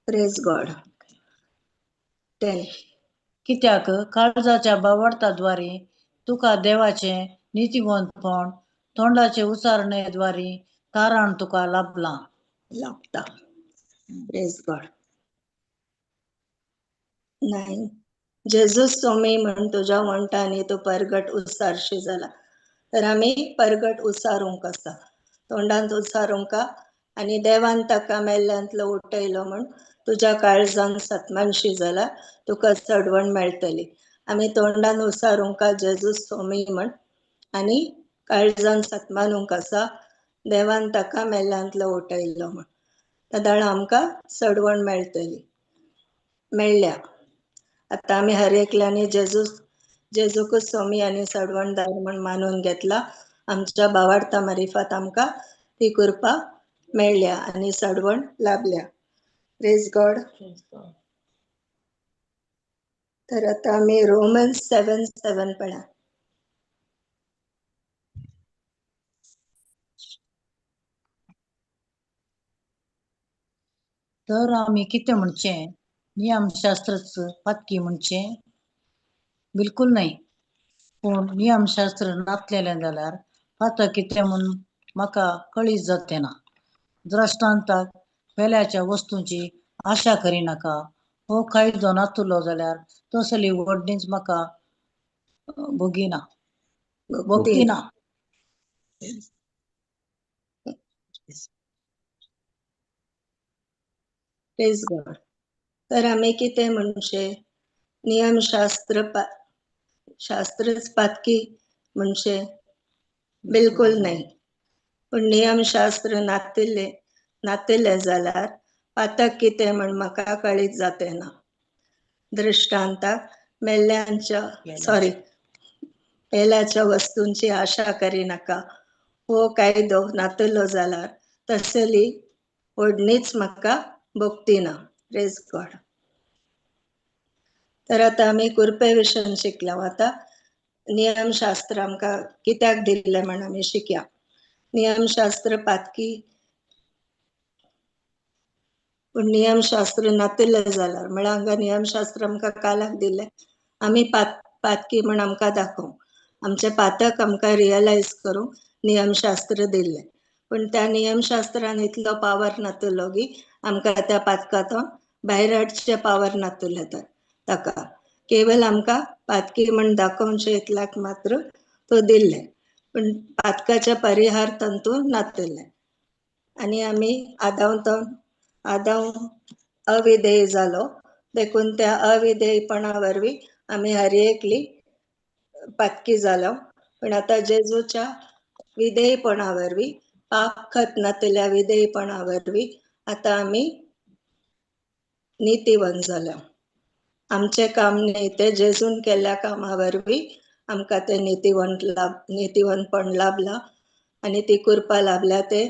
Praise God. 10. कित्याक काळजाच्या बावडताद्वारे तुका देवाचें नितीवंतपण तोंडाचे उचारणेद्वारे तारण तुका लाभलां. लाभता. Praise God. 9. जेजू स्वामी म्हण तुज्या वंठांनी तूं परगट उसारशी जाला. तर आमी परगट उसारूंक आसा, तोंडांत उसारूंक आनी देवान ताका मेल्ल्यांतलो उठयलो म्हण तुज्या काळजान सतमानशी जाला तुका चडवण मेळटली. आमी तोंडान उसारूंक जेजू स्वामी म्हण आनी काळजान सतमानूंक आसा देवान ताका मेल्ल्यांतलो उठयलो म्हण, तेदाळ आमकां चडवण मेळटली, मेळ्ळ्या. आतां आमी हर एकल्यांनी जेजूकूच स्वामी आनी सडवणदार म्हण मानून घेतला. आमच्या बावार्ता मारिफात आमकां ती कृपा मेळ्ळ्या आनी सडवण लाभल्या. Praise God. तर आतां आमी रोमन्स 7:7 पळया. तर आमी कितें म्हणचें? नियमशास्त्रच पातकी म्हणचें? बिलकुल न्हय. पूण नियमशास्त्र नातलेलें जाल्यार पातक कितें म्हूण म्हाका कळीत जातें ना. दृश्टांताक पेल्याच्या वस्तूंची आशा करिनाका हो कायदो नातुलो जाल्यार तसली व्हडणीच म्हाका भोगिना भोगतिना. Praise God. तर आमी कितें म्हणचें? नियमशास्त्र शास्त्रच पातकी म्हणचें? बिलकुल न्हय. पूण नियमशास्त्र नातिल्लें जाल्यार पातक कितें म्हण म्हाका कळीत जातें ना. दृश्टांताक मेल्ल्यांच्या पेल्याच्या वस्तूंची आशा करिनाका हो कायदो नातिल्लो जाल्यार तसली ओडणीच म्हाका भोगतिना. Praise God. तर आतां आमी कृपे विशयन शिकल्या. आतां नियमशास्त्र आमकां कित्याक दिल्लें म्हण आमी शिकया. नियमशास्त्र पातकी, पूण नियमशास्त्र नातिल्लें जाल्यार म्हळ्यार हांगा नियमशास्त्र आमकां कालाक दिल्लें आमी पातकी म्हण आमकां दाखोवंक, आमचें पातक आमकां रियलायज करूंक नियमशास्त्र दिल्लें. पूण त्या नियमशास्त्रान इतलो पावर नातिल्लो की आमकां त्या पातकांतून भायर हाडचें पावर नातिल्लें. तर ताका केवल आमकां पातकी म्हण दाखोवचें इतल्याक मात्र तो दिल्लें, पूण पातकाचे परिहार तंतू नातिल्लें. आनी आमी आदाव अविधेय जालो, देखून त्या अविधेयपणा वरवीं आमी हर एकली पातकी जालो. पण आतां जेजूच्या विधेयपणा वरवीं, पाप खत नातिल्ल्या विधेयपणा वरवीं आतां आमी नितीवंत जाल्या. आमचें काम न्हय तें जेजून केल्ल्या कामा वरवीं आमकां तें नितीवंतपण लाभलां आनी ती कृपा लाभल्या. ते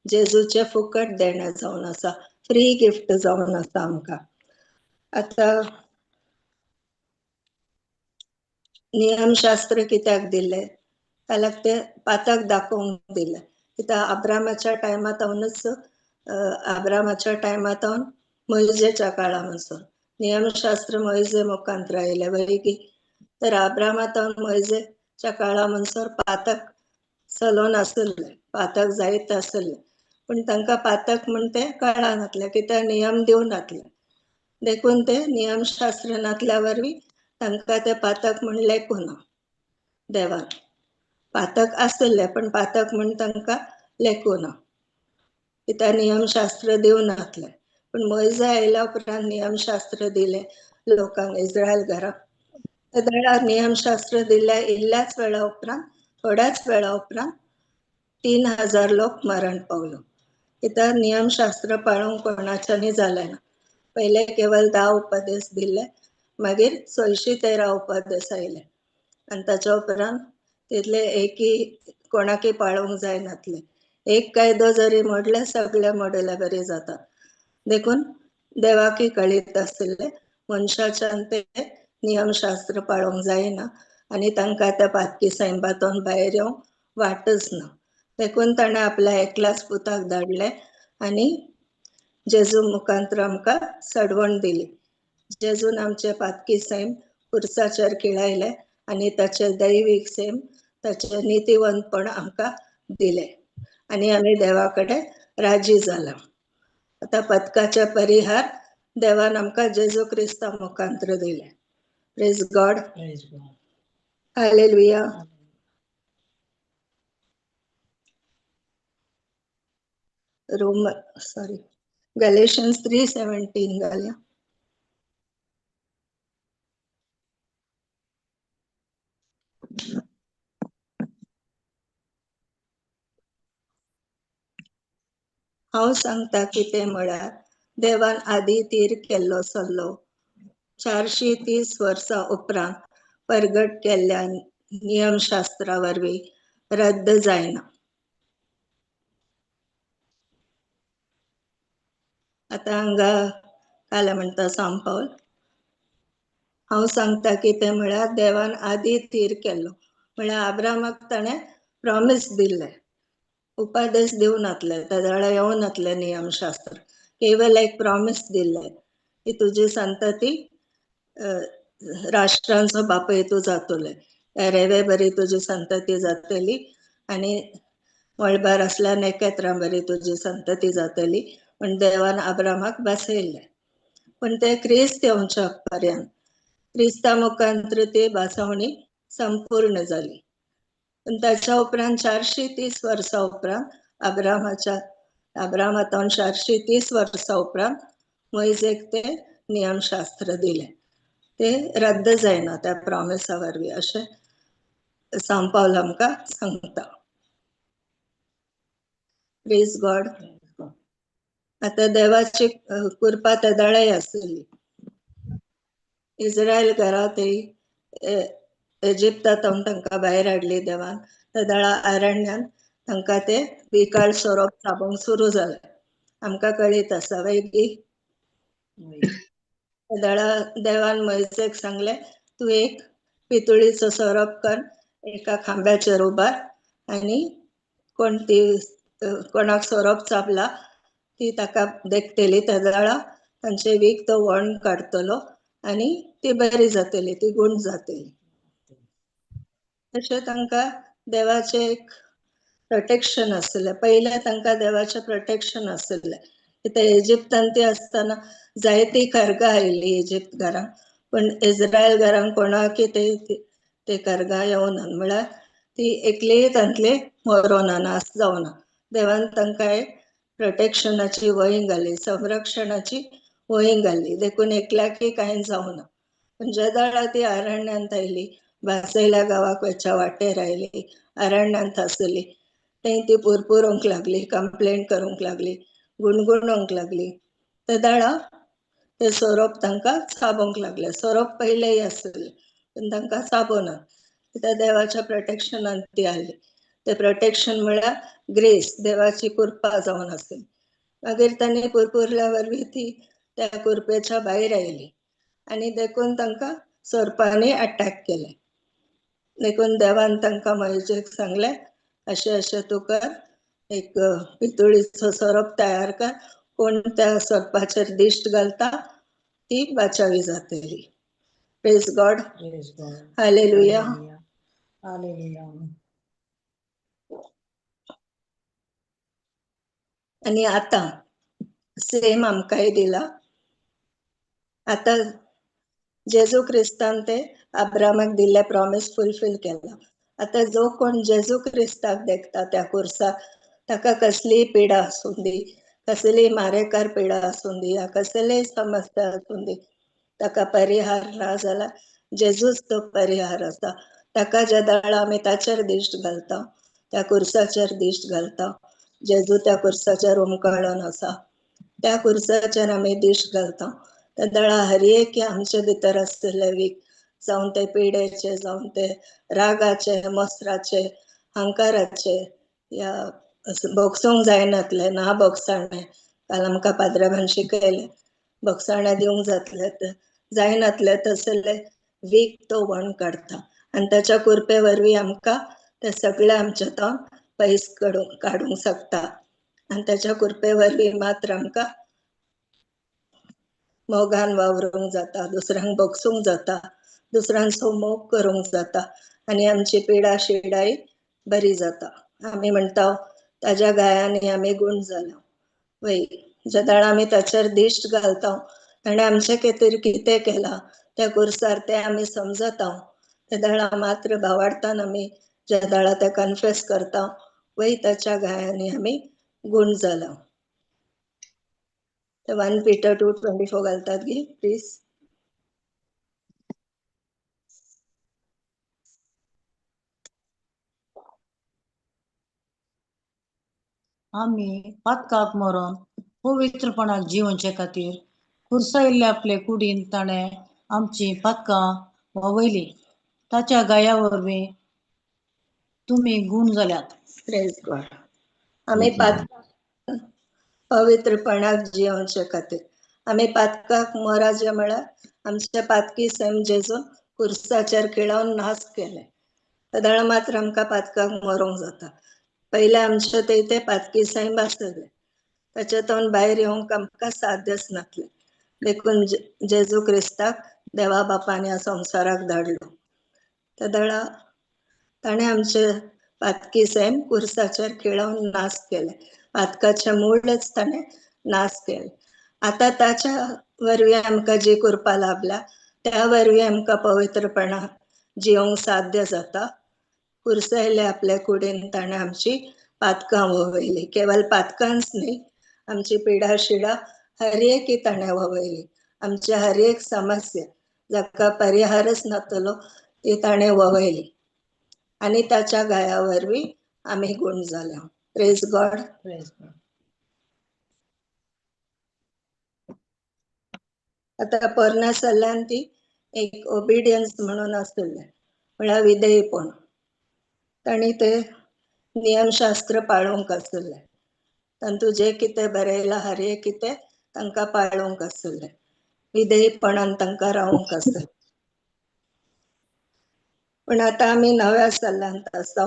जेजूचें फुकट देणें जावन आसा, फ्री गिफ्ट जावन आसा आमकां. आतां नियमशास्त्र कित्याक दिल्लें? ताका ते पातक दाखोवंक दिलें. कित्याक आब्रामाच्या टायमातावनच आब्रामाच्या टायमातावन मोयजेच्या काळा म्हणसर नियमशास्त्र मोयजे मुखांतर आयलें वय की. तर आब्रामातावन मोयजेच्या काळा म्हणसर पातक चलोन आसलें, पातक जायत आसलें, पूण तांकां पातक म्हण तें कळनातलें कित्याक नियम दिवन नातले. देखून ते नियमशास्त्र नातल्या वरवीं तांकां ते पातक म्हण लेखूं ना देवान. पातक आसलें पण पातक म्हण तांकां लेखूं ना कित्याक नियमशास्त्र दिवन नातलें. पूण मोयजे आयल्या उपरांत नियमशास्त्र दिलें लोकांक, इस्रायल घराक. तेदळार नियमशास्त्र दिल्या इल्ल्याच वेळा उपरांत, थोड्याच वेळा उपरांत 3000 लोक मरण पावलो. कित्याक नियमशास्त्र पाळूंक कोणाच्यानी जालें ना. पयले केवल 10 उपदेश दिले, मागीर 613 उपदेश आयले आनी ताच्या उपरांत तितले एकय कोणाकय पाळूंक जायनातले. एक कायदो जरी मोडले सगळे मोडले बरी जाता. देखून देवाकय कळीत आसलें मनशाच्यान ते नियमशास्त्र पाळूंक जायना आनी तांकां त्या पातकी सैमांतून भायर येवंक वाटच ना. देखून ताणें आपल्या एकल्याच पुताक धाडलें आनी जेजू मुखांतर आमकां सडवण दिली. जेजून आमचे पातकी सैम पुरसाचेर खिळायले आनी ताचे दैवीक सैम, ताचें नितीवंतपण आमकां दिलें आनी आमी देवा कडेन राजी जाला. आतां पदकाचे परिहार देवान आमकां जेजू क्रिस्ता मुखांतर दिले. Praise God. Hallelujah. Rome sorry Galatians 3:17 घालया. हांव सांगता कितें म्हळ्यार देवान आदी तीर केल्लो सल्लो 430 वर्सां उपरांत परगट केल्ल्या नियमशास्त्रा वरवीं रद्द जायना. आतां हांगा काल म्हणटा सांपावल, हांव सांगता कितें म्हळ्यार देवान आदी थीर केल्लो म्हळ्यार आब्रामाक ताणें प्रॉमीस दिल्लें, उपादेश दिवं नातले, तेदळा येवं नातलें नियमशास्त्र, केवल एक प्रॉमीस दिल्लें की तुजी संतती राष्ट्रांचो बापूय तूं जातले, रेवे बरी तुजी संतती जातली आनी मळबार आसल्या नखेत्रां बरी तुजी संतती जातली म्हण देवान आब्रामाक भासयल्लें. पूण ते क्रिस्त येवच्या पर्यंत क्रिस्ता मुखांतर ती भासवणी संपूर्ण जाली. पूण ताच्या उपरांत 430 वर्सां उपरांत आब्रामातावन 430 वर्सां उपरांत मोयजेक ते नियमशास्त्र दिलें. ते रद्द जायना त्या प्रॉमिसा वरवीं अशें सांपावल आमकां सांगता. Praise God. आतां देवाची कृपा तेदळाय आसली. इस्रायल घरा ते इजिप्तांत तांकां भायर हाडली देवान. तेदळा अरण्यांत तांकां ते विकाळ सोरोप चाबूंक सुरू जालें. आमकां कळीत आसा वय की. तेदळा देवान मोयजेक सांगलें, तूं एक पितुळीचो सोरोप कर, एका खांब्याचेर उबार आनी कोण ती कोणाक सोरोप चाबला ती ताका देखतली, तेदळा तांचे वीख तो वण काडटलो आनी ती बरी जातली, ती गूण जातली. तशें तांकां देवाचें एक प्रोटेक्शन आसलें. पयलें तांकां देवाचें प्रोटेक्शन आसलें. कित्याक इजिप्तान ती आसतना जायती खर्गां आयली इजिप्त घरांक, पूण इस्रायल घरांक कोणाकय ते खर्गां येवना, म्हळ्यार ती एकलीय तांतली मरोना, नाश जावना. देवान तांकां एक प्रोटेक्शनाची वंय घाली, संरक्षणाची वंय घाली, देखून एकल्याकय कांय जावना. पूण जेदळा ती अरण्यांत आयली, भासयल्या गांवाक वचच्या वाटेर आयली, अरण्यांत आसली, थंय ती पुरपुरूंक लागली, कंप्लेन करूंक लागली, गुणगुणूंक लागली. तेदळा ते सोरोप तांकां चाबूंक लागले. सोरोप पयलेय आसले पूण तांकां चाबूना, कित्याक देवाच्या प्रोटेक्शनान ती आयली. ते प्रोटेक्शन म्हळ्यार ग्रेस, देवाची कृपा जावन आसली. मागीर तांणी पुरपुरल्या वरवीं ती त्या कृपेच्या भायर आयली आनी देखून तांकां सोरपांनी अटॅक केलें. देखून देवान तांकां मोयजेक सांगलें, अशें अशें तूं कर, एक पितुळीचो सोरोप तयार कर, कोण त्या सोरपाचेर दिश्ट घालता ती बाचावी जातली. Praise God. Praise God. Hallelujah. Hallelujah. आनी आतां सेम आमकांय दिला. आतां जेजू क्रिस्तान ते अब्रामाक दिल्ले प्रॉमीस फुलफील केला. आतां जो कोण जेजू क्रिस्ताक देखता त्या कुर्साक, ताका कसलीय पिडा आसूं दी, कसलीय मारेकार पिडा आसूं दी, या कसलीय समस्या आसूं दी, ताका परिहार ना जाल्यार जेजूच तो परिहार आसा. ताका ज्या दाळा आमी ताचेर दिश्ट घालता, त्या कुर्साचेर दिश्ट घालता, जेजू त्या कुर्साचेर उमकळून आसा, त्या कुर्साचेर आमी दिश्ट घालता, त्या दळा हर एक आमचे भितर आसतले वीक, जावं ते पिडेचे, जावं ते रागाचे, मसराचे, हंकाराचे, या बोगसूंक जायनातले ना बोगसाणे, काल आमकां पाद्राबान शिकयलें, बोगसाणे दिवंक जातले जायनातले तसले वीक तो वण काडटा आनी ताच्या कुरपे वरवीं आमकां ते सगळे आमचे तो पयस काडूंक शकता. आनी ताच्या कुरपे वरवीं मात्र आमकां मोगान वावरूंक जाता, दुसऱ्यांक बोगसूंक जाता, दुसऱ्यांचो मोग करूंक जाता आनी आमची पिडा शिडाय बरी जाता. आमी म्हणटा ताज्या गायांनी आमी गूण जालो. वय जेदाळ आमी ताचेर दिश्ट घालता, ताणें आमचे खातीर कितें केलां त्या कुर्सार तें आमी समजता, तेदाळा मात्र भावार्थान आमी जेदाळा तें कन्फेस करता, वय ताच्या गायांनी आमी गूण जालो. 1 Peter 2:24 घालतात गी प्लीज. आमी पातकाक मरोन पवित्रपणाक जिवनचे खातीर कुर्सायिल्ले आपले कुडीन ताणें आमची पातकां व्हांवयली, ताच्या गाया वरवीं तुमी गूण जाल्यात. Praise God. आमी पातकाक पवित्रपणाक जिवनचे खातीर, आमी पातकाक मोराजे म्हळ्यार आमचे पातकी सैम जेजून कुर्साचेर खिळोवन नाश केले, तेदळा मात्र आमकां पातकाक मरोंक जाता. पयलें आमचे ते ते पातकी सैम आसले, ताच्यातून भायर येवंक आमकां साध्यच नासलें. देखून जेजू क्रिस्ताक देवा बापान ह्या संवसाराक धाडलो, तेदळा ताणें आमचे पातकी सैम कुर्साचेर खिळोवन नाश केले, पातकाचें मूळच ताणें नाश केलें. आतां ताच्या वरवीं आमकां जी कृपा लाभल्या त्या वरवीं आमकां पवित्रपणाक जिवंक साध्य जाता. कुर्सायले आपल्या कुडीन ताणें आमची पातकां व्हवयली, केवल पातकांच न्ही, आमची पिडा शिडा हर एक ताणें व्हवयली, आमची हर एक समस्या जाका परिहारच नातलो ती ताणें व्हवयली आनी ताच्या गाया वरवीं आमी गूण जाले. Praise God. Praise God. आतां पोरण्या सल्ल्यान ती एक ओबिडियन्स म्हणून आसलें, म्हळ्यार विधेयपण. तांणी ते नियमशास्त्र पाळूंक आसलें, तांतू जें कितें बरयलां हर एक कितें तांकां पाळूंक आसलें, विधेयपणान तांकां रावूंक आसलें. पूण आतां आमी नव्या सल्ल्यांत आसा,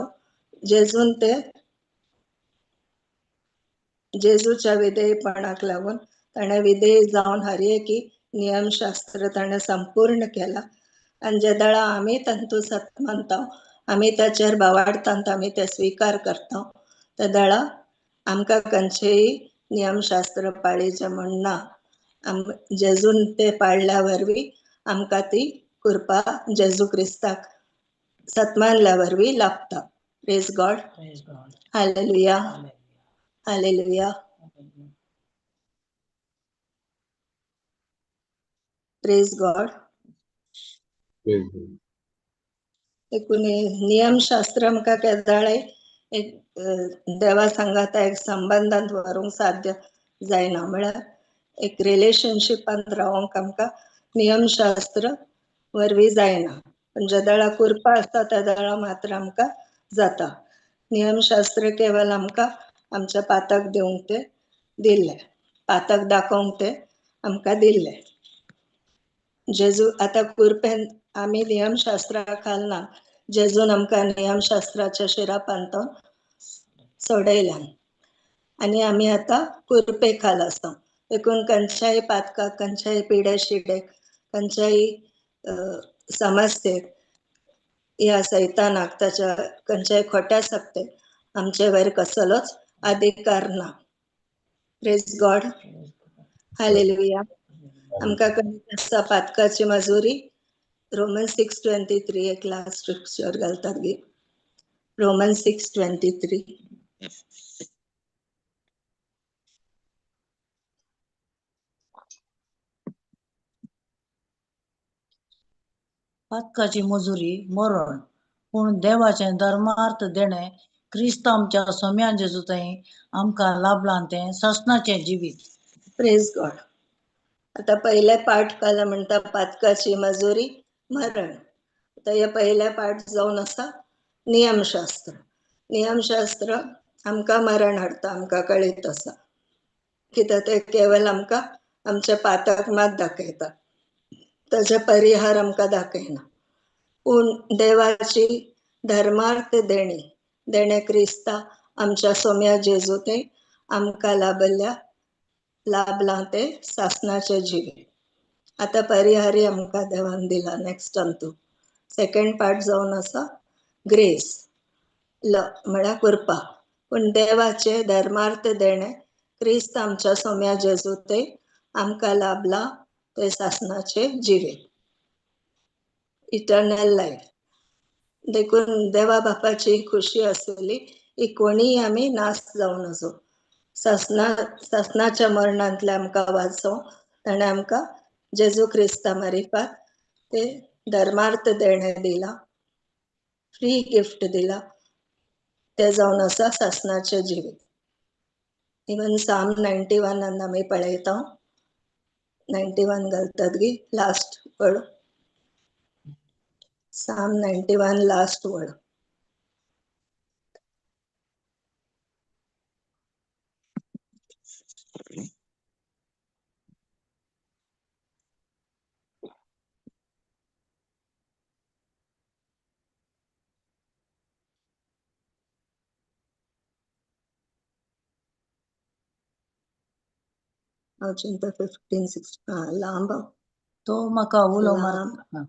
जेजून ते जेजूच्या विधेयपणाक लागून ताणें विधेय जावन हर एक नियमशास्त्र ताणें संपूर्ण केलां. आनी जेदळा आमी तांतू सत मानता, आमी ताचेर भावार्थांत आमी ते स्विकार करता, तेदळा आमकां खंयचेय नियमशास्त्र पाळीचें म्हण ना. जेजून ते पाळल्या वरवीं आमकां ती कृपा जेजू क्रिस्ताक सत्मानल्या वरवीं लाभता. Praise God. Praise God. Hallelujah. Hallelujah. Praise God. देखून नियमशास्त्र आमकां केदाळे एक देवा सांगाता एक संबंदांत व्हरूंक साध्य जायना, म्हळ्यार एक रिलेशनशिपांत रावोंक आमकां नियमशास्त्र वरवीं जायना. पण जेदळा कृपा आसता तेदळा मात्र आमकां जाता. नियमशास्त्र केवल आमकां आमच्या पातक दिवंक ते दिल्लें, पातक दाखोवंक ते आमकां दिल्लें. जेजू आतां कृपेन आमी नियमशास्त्रा खाल ना, जेजून आमकां नियमशास्त्राच्या शिरापांत सोडयल्यान. आनी आमी आतां कुरपे खाल आसा. देखून खंयच्याय पातकाक, खंयच्याय पिडे शिडेक, खंयच्याय समस्येक ह्या सैतानाक, ताच्या खंयच्याय खोट्या सक्तेक आमचे वयर कसलोच अधिकार ना. Praise God, hallelujah. आमकां कळीत आसा पातकाची मजुरी रोमन 6:23 एक लास्ट स्क्रिप्चर घालतात गी. रोमन 6:23. पातकाची मजुरी मरण, पूण देवाचें धर्मार्थ देणें क्रिस्त आमच्या सोम्यान जेजू थंय आमकां लाभलां तें सासणाचें जिवीत. प्रेज गॉड. आतां पयले पाठ काल म्हणटा पातकाची मजुरी मरण. आतां हे पयले पाठ जावन आसा नियमशास्त्र. नियमशास्त्र आमकां मरण हाडटा, आमकां कळीत आसा. कित्याक तें केवल आमकां आमचे पातक मात दाखयता, ताचे परिहार आमकां दाखयना. पूण देवाची धर्मार्थ देणी देणे क्रिस्ता आमच्या सोम्या जेजू थंय आमकां लाभल्या लाभलां तें सासणाचें जिवीत. आतां परिहारी आमकां देवान दिला. नेक्स्ट अंतू सेकंड पार्ट जावन आसा ग्रेस ल म्हळ्यार कृपा. पूण देवाचें धर्मार्थ देणें क्रिस्त आमच्या सोम्या जेजू थंय आमकां लाभलां तें सासणाचें जिवीत, इटर्नल लायफ. देखून देवा बापाची खुशी आसली ही कोणीय आमी नाश जावं नजो. सासणाच्या मरणांतले आमकां वाचोवं ताणें आमकां जेजू क्रिस्ता मारिफात ते धर्मार्थ देणें दिलां, फ्री गिफ्ट दिलां, तें जावन आसा सासणाचें जिवीत. इवन साम 91 आमी पळयता. 91 घालतात गी last word. Psalm 91 last word. हांव चिंता 15 16 लांब तो म्हाका उलो मारता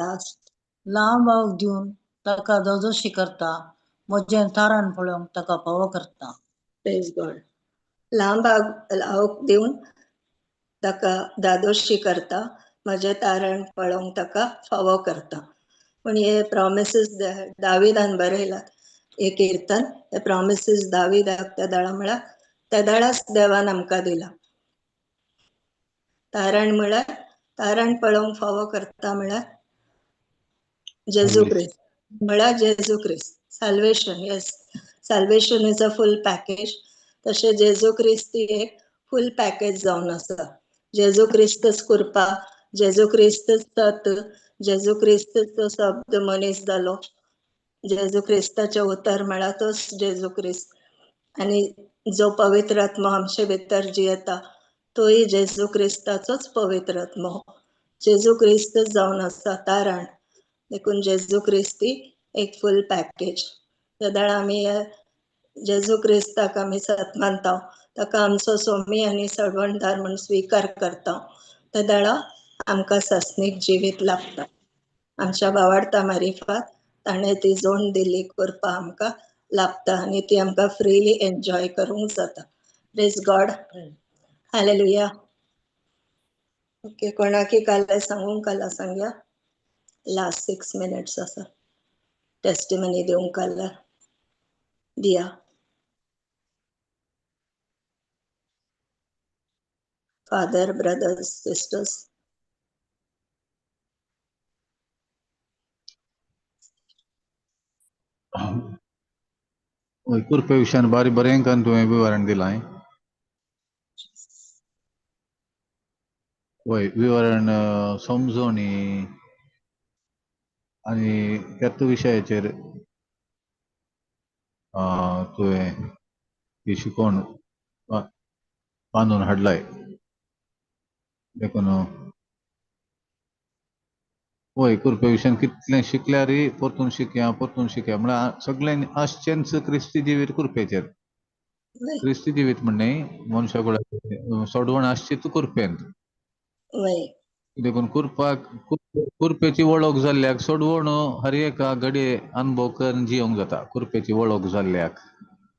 लास्ट. लांब आवक दिवन ताका दजोशी करता, म्हजें तारण पळोवंक ताका फावो करता. प्रेज गॉड. लांब आवक दिवन ताका दादोशी करता, म्हजें तारण पळोवंक ताका फावो करता. पूण हे प्रॉमिसीस दाविदान बरयलात हे किर्तन, हे प्रॉमिसीस दाविदाक त्या दळा म्हळ्यार त्या दळाच देवान आमकां दिला. तारण म्हळ्यार तारण पळोवंक फावो करता म्हळ्यार जेजू क्रिस्त म्हळ्यार जेजू क्रिस्त. Salvation, yes, salvation is a full package. तशें जेजू क्रिस्त ही एक फूल पॅकेज जावन आसा. जेजू क्रिस्तच कृपा, जेजू क्रिस्तच तत्व, जेजू क्रिस्तच तो शब्द मनीस जालो, जेजू क्रिस्ताचें उतर म्हळ्यार तोच जेजू क्रिस्त. आनी जो पवित्र आत्मो आमचे भितर जियेता तोय जेजू क्रिस्ताचोच पवित्र आत्मो. जेजू क्रिस्त जावन आसा तारण. देखून जेजू क्रिस्ती एक फूल पॅकेज. तेदळा आमी जेजू क्रिस्ताक आमी सत मानता, ताका आमचो सोमी आनी सडवणदार म्हूण स्विकार करता, तेदळा आमकां सासणीक जिवीत लाभता. आमच्या बावाडता मारिफात ताणें ती जोड दिल्ली कृपा आमकां लाभता आनी ती आमकां फ्रीली एन्जॉय करूंक जाता. Praise God, hallelujah. Okay, कोणाकी काल सांगूंक काल सांगया. लास्ट 6 मिनट्स आसा. टेस्टिमनी दिवंक काल दिया. Father, brothers, sisters. कृपे विशयान बारी बरें करून तुवें विवरण दिलां. वय विवरण समजोणी आनी त्याच विशयाचेर तुवें ती शिकोवण बांदून हाडलाय. देखून वय कृपे विशयान कितलें शिकल्यारय परतून शिकया परतून शिकया म्हळ्यार सगळ्यांनी आसचेंच क्रिस्ती जिवीत कृपेचेर. वय. क्रिस्ती जिवीत म्हणणे मनशा कुळाचें सोडवण आसची तूं कुरपेंत. वय. देखून कुरपाक कुरपेची वळख जाल्ल्याक सोडवण हर एका घडये अनुभव करून जियोंक जाता कुरपेची वळख जाल्ल्याक.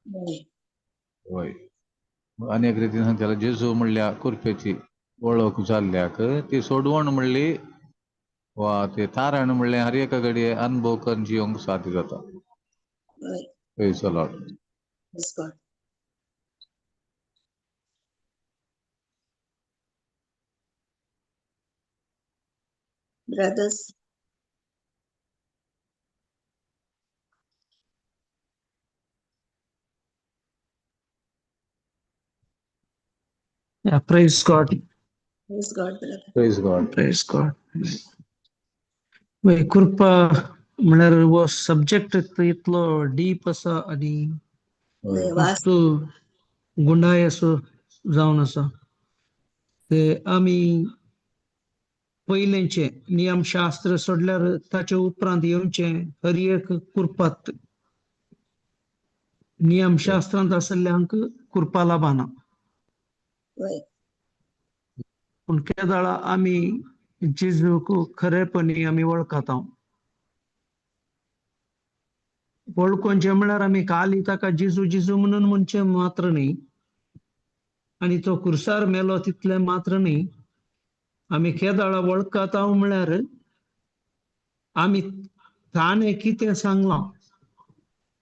वय. वय, अनेक रितीन सांगताले जेजू म्हणल्या कुरपेची वळख जाल्ल्याक ती सोडवण म्हणली वा ते तारण म्हणलें हर एका घडये अनुभव करून जियोंक साध्य जाता. वय. Praise the Lord. Praise God. Brothers. Yeah, praise God. Praise God, brother. Praise God. Praise God. वय, कृपा म्हळ्यार हो सब्जेक्ट इतलो डीप आसा आनी वय. वास. मस्त गुंडाय असो जावन आसा. ते आमी पयलेंचे नियमशास्त्र सोडल्यार ताचे उपरांत येवचें हर एक कुरपात नियमशास्त्रांत आशिल्ल्यांक कुरपा लाबाना. वय. पूण केदाळा आमी जेजूक खरेपणी आमी वळखता. वळखोवचें म्हळ्यार आमी खाली ताका जेजू जेजू म्हणून म्हणचें मात्र न्ही, आनी तो कुर्सार मेलो तितलें मात्र न्ही. आमी केदाळा वळखता म्हळ्यार आमी ताणें कितें सांगलां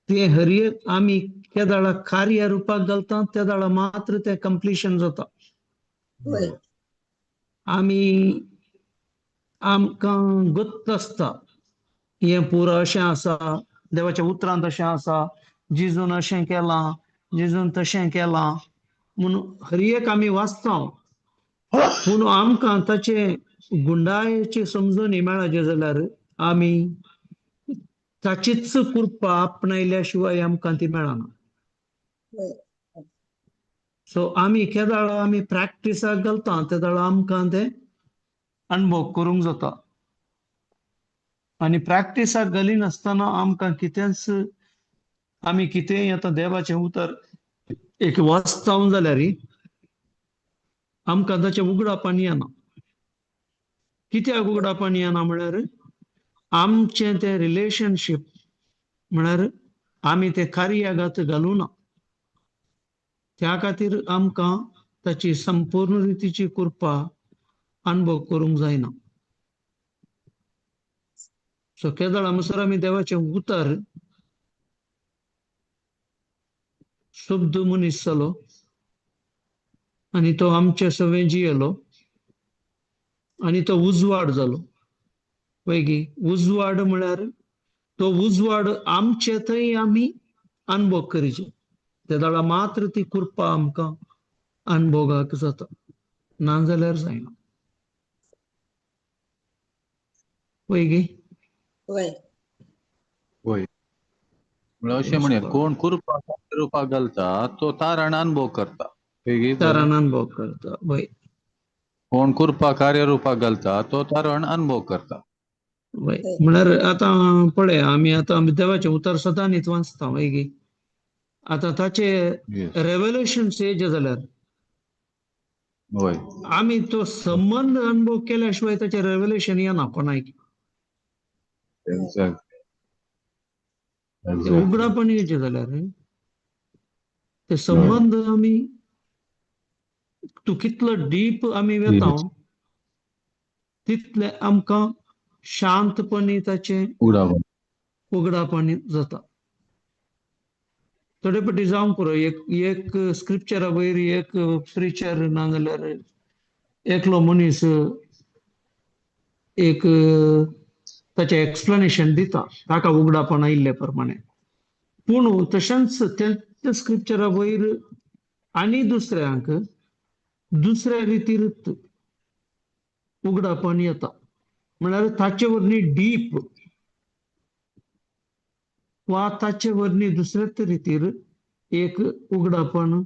तें हर एक आमी केदाळा कार्य रुपाक घालता तेदाळा मात्र तें कंप्लिशन जाता. वय. आमी आमकां गुत्त आसता हें पुरो अशें आसा, देवाच्या उतरांत अशें आसा, जेजून अशें केलां, जेजून तशें केलां म्हूण हर एक आमी वाचता. पूण आमकां ताचे गुंडायेची समजणी मेळाचे जाल्यार आमी ताचीच कृपा आपणायल्या शिवाय आमकां ती मेळना. सो आमी केदाळा आमी प्रॅक्टिसाक घालता तेदाळा आमकां तें अनुभव करूंक जाता. आनी प्रॅक्टिसाक घालिनासतना आमकां कितेंच आमी कितेंय आतां देवाचें उतर एक वाचता जाल्यार आमकां ताचें उगडापान येना. कित्याक उगडापान येना म्हळ्यार आमचें तें रिलेशनशीप म्हळ्यार आमी तें कार्यागत घालूना. त्या खातीर आमकां ताची संपूर्ण रितीची कृपा अनुभव करूंक जायना. सो केदळा म्हणसर आमी देवाचें उतर शुद्ध मनीस जालो आनी तो आमचे सवें जियेलो आनी तो उजवाड जालो. वयगी उजवाड म्हळ्यार तो उजवाड आमचे थंय आमी अनुभव करीचे तेदाळा मात्र ती कृपा आमकां अनुभोगाक जाता, ना जाल्यार जायना. वयगी. वय. वय, म्हळ्यार अशें म्हणया कोण कुरपा रुपाक घालता तो तारण अनुभव करता. तारण अनुभव करता. वय. कोण कुरपा कार्य रुपाक घालता तो तारण अनुभव करता. वय, म्हळ्यार आतां पळय आमी आतां देवाचें उतर सदां न्हीत वाचता. वयगी, आतां ताचे रेवलेशन येयचे जाल्यार वय आमी तो संबंद अनुभव केल्या शिवाय ताचें रेवलेशन येना कोणाक. उगडापण येयचें जाल्यार ते संबंद आमी तूं कितलो डीप आमी वेता तितले आमकां शांतपणी ताचें उगडापण जाता. थोडे पटी जावंक पुरो एक एक स्क्रिप्चरा वयर एक प्रिचर ना जाल्यार एकलो मनीस एक ताचें एक्सप्लेनेशन दिता ताका उगडापण आयिल्ले प्रमाणे. पूण तशेंच त्या स्क्रिप्चरा वयर आनी दुसऱ्यांक दुसऱ्या रितीर उगडापण येता. म्हळ्यार ताचे वरवीं डीप वा ताचे वरवीं दुसऱ्याच रितीर एक उगडापण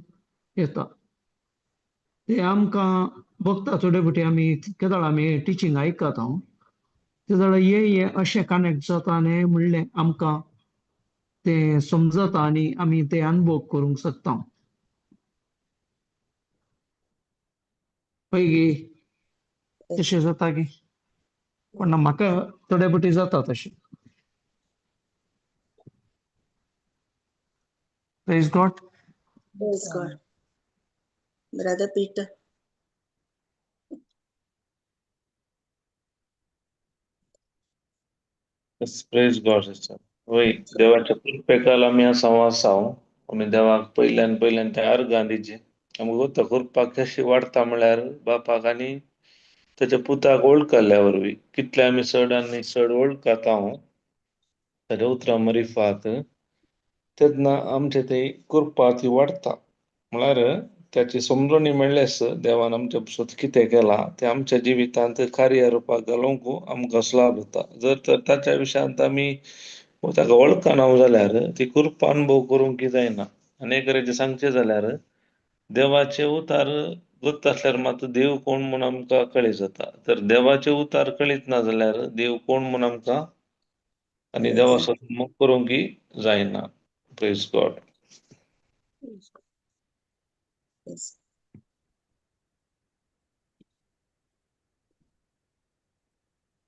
येता. ते आमकां बघता थोडे फावटी आमी केदळ आमी टिचींग आयकता हांव तेदळ हे हे अशें कनेक्ट जाता आनी म्हणलें आमकां तें समजता आनी आमी ते अनुभव करूंक शकता. पळय तशें जाता की पूण ना म्हाका थोडे फावटी जाता तशें. Praise God. Praise God. Brother Peter. Yes, praise God, sister. वय देवाच्या कृपेकाल आमी आसा आसाव आमी देवाक पयल्यान पयल्यान त्या अर्गां दिची आमकां गोता कृपा कशी वाडटा म्हळ्यार बापाक आनी ताच्या पुताक वळखल्या वरवीं कितले आमी चड आनी चड वळखता हांव ताच्या उतरां मरिफात तेन्ना आमचे ते कृपा ती वाडटा म्हळ्यार त्याची समजणी मेळ्ळेस देवान आमच्या पासत कितें केलां तें आमच्या जिवितांत कार्य रुपाक घालूंक आमकां लाभ जाता. जर तर ताच्या विशयांत आमी ताका वळखना जाल्यार ती कृपा अनुभव करूंक जायना. आनी एक तरेचें सांगचें जाल्यार देवाचे उतार गोत आसल्यार मात देव कोण म्हूण आमकां कळीत जाता. तर देवाचे उतार कळीत ना जाल्यार देव कोण म्हूण आमकां आनी देवाचो मोग करूंक जायना. Praise God. Yes.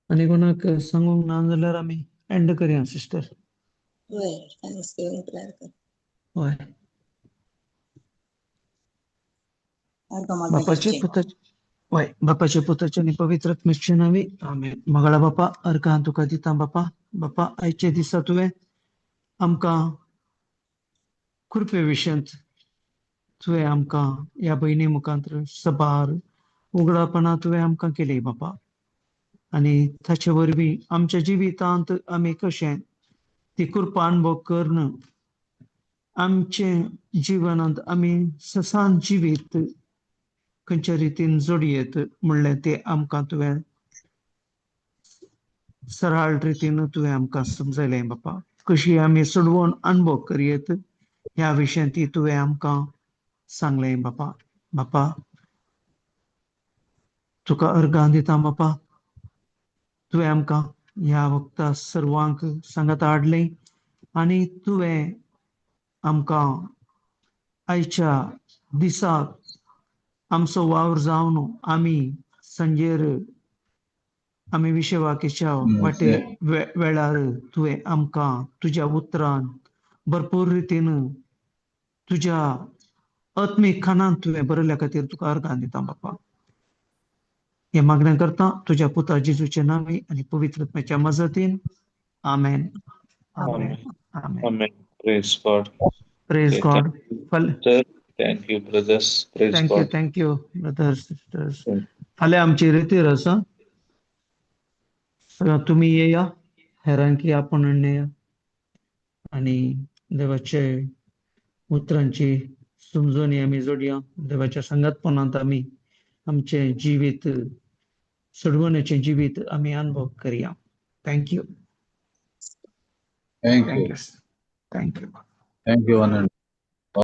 आनी कोणाक सांगूंक ना जाल्यार आमी एंड करया सिस्टर. वय, थँक्सगिवींग प्रेयर कर. हय. अर्गां बापाचे मागपाचें. पुताचे वय बापाचे पुताचे आनी पवित्र आत्म्याचे नांवी आमेन. मगळा बापा अर्गां तुका दिता बापा. बापा आयच्या दिसा तुवें आमकां कृपे विशयांत तुवें आमकां ह्या भयणी मुखांत सबार उगडापणां तुवें आमकां केली बापा. आनी ताचे वरवीं आमच्या जिवितांत आमी कशें ती कृपा अनुभव करून आमचे जिवनांत आमी ससान जिवीत खंयच्या रितीन जोडयेत म्हणलें तें आमकां तुवें सरळ रितीन तुवें आमकां समजलें बापा. कशी आमी सोडवण अनुभव करयेत ह्या विशयांत ती तुवें आमकां सांगलें बापा. बापा तुका अर्गां दिता बापा. तुवें आमकां ह्या वखता सर्वांक सांगात हाडलें आनी तुवें आमकां आयच्या दिसाक आमचो वावर जावन आमी सांजेर आमी विशवाकेच्या वाटे वेळार तुवें आमकां तुज्या उतरान भरपूर रितीन तुज्या आत्मीक खाणान तुवें बरयल्या खातीर तुका अर्गां दिता बापा. हे मागणें करता तुज्या पुता जेजूचे नांवी आनी पवित्र आत्म्याच्या मजतीन. आमेन. आमेन. आमेन. आमेन. Praise God. Praise God. Thank you brothers. Praise thank you. God. Thank you brothers sisters. फाल्यां आमची रितीर आसा. तुमी येया हेरांकी आपोवन येया आनी देवाचे उतरांची समजणी आमी जोडया. देवाच्या सांगातपणांत आमी आमचें जिवीत सोडवण्याचें जिवीत आमी अनुभव करया. Thank you. Thank you. Thank you. Thank you, Anand.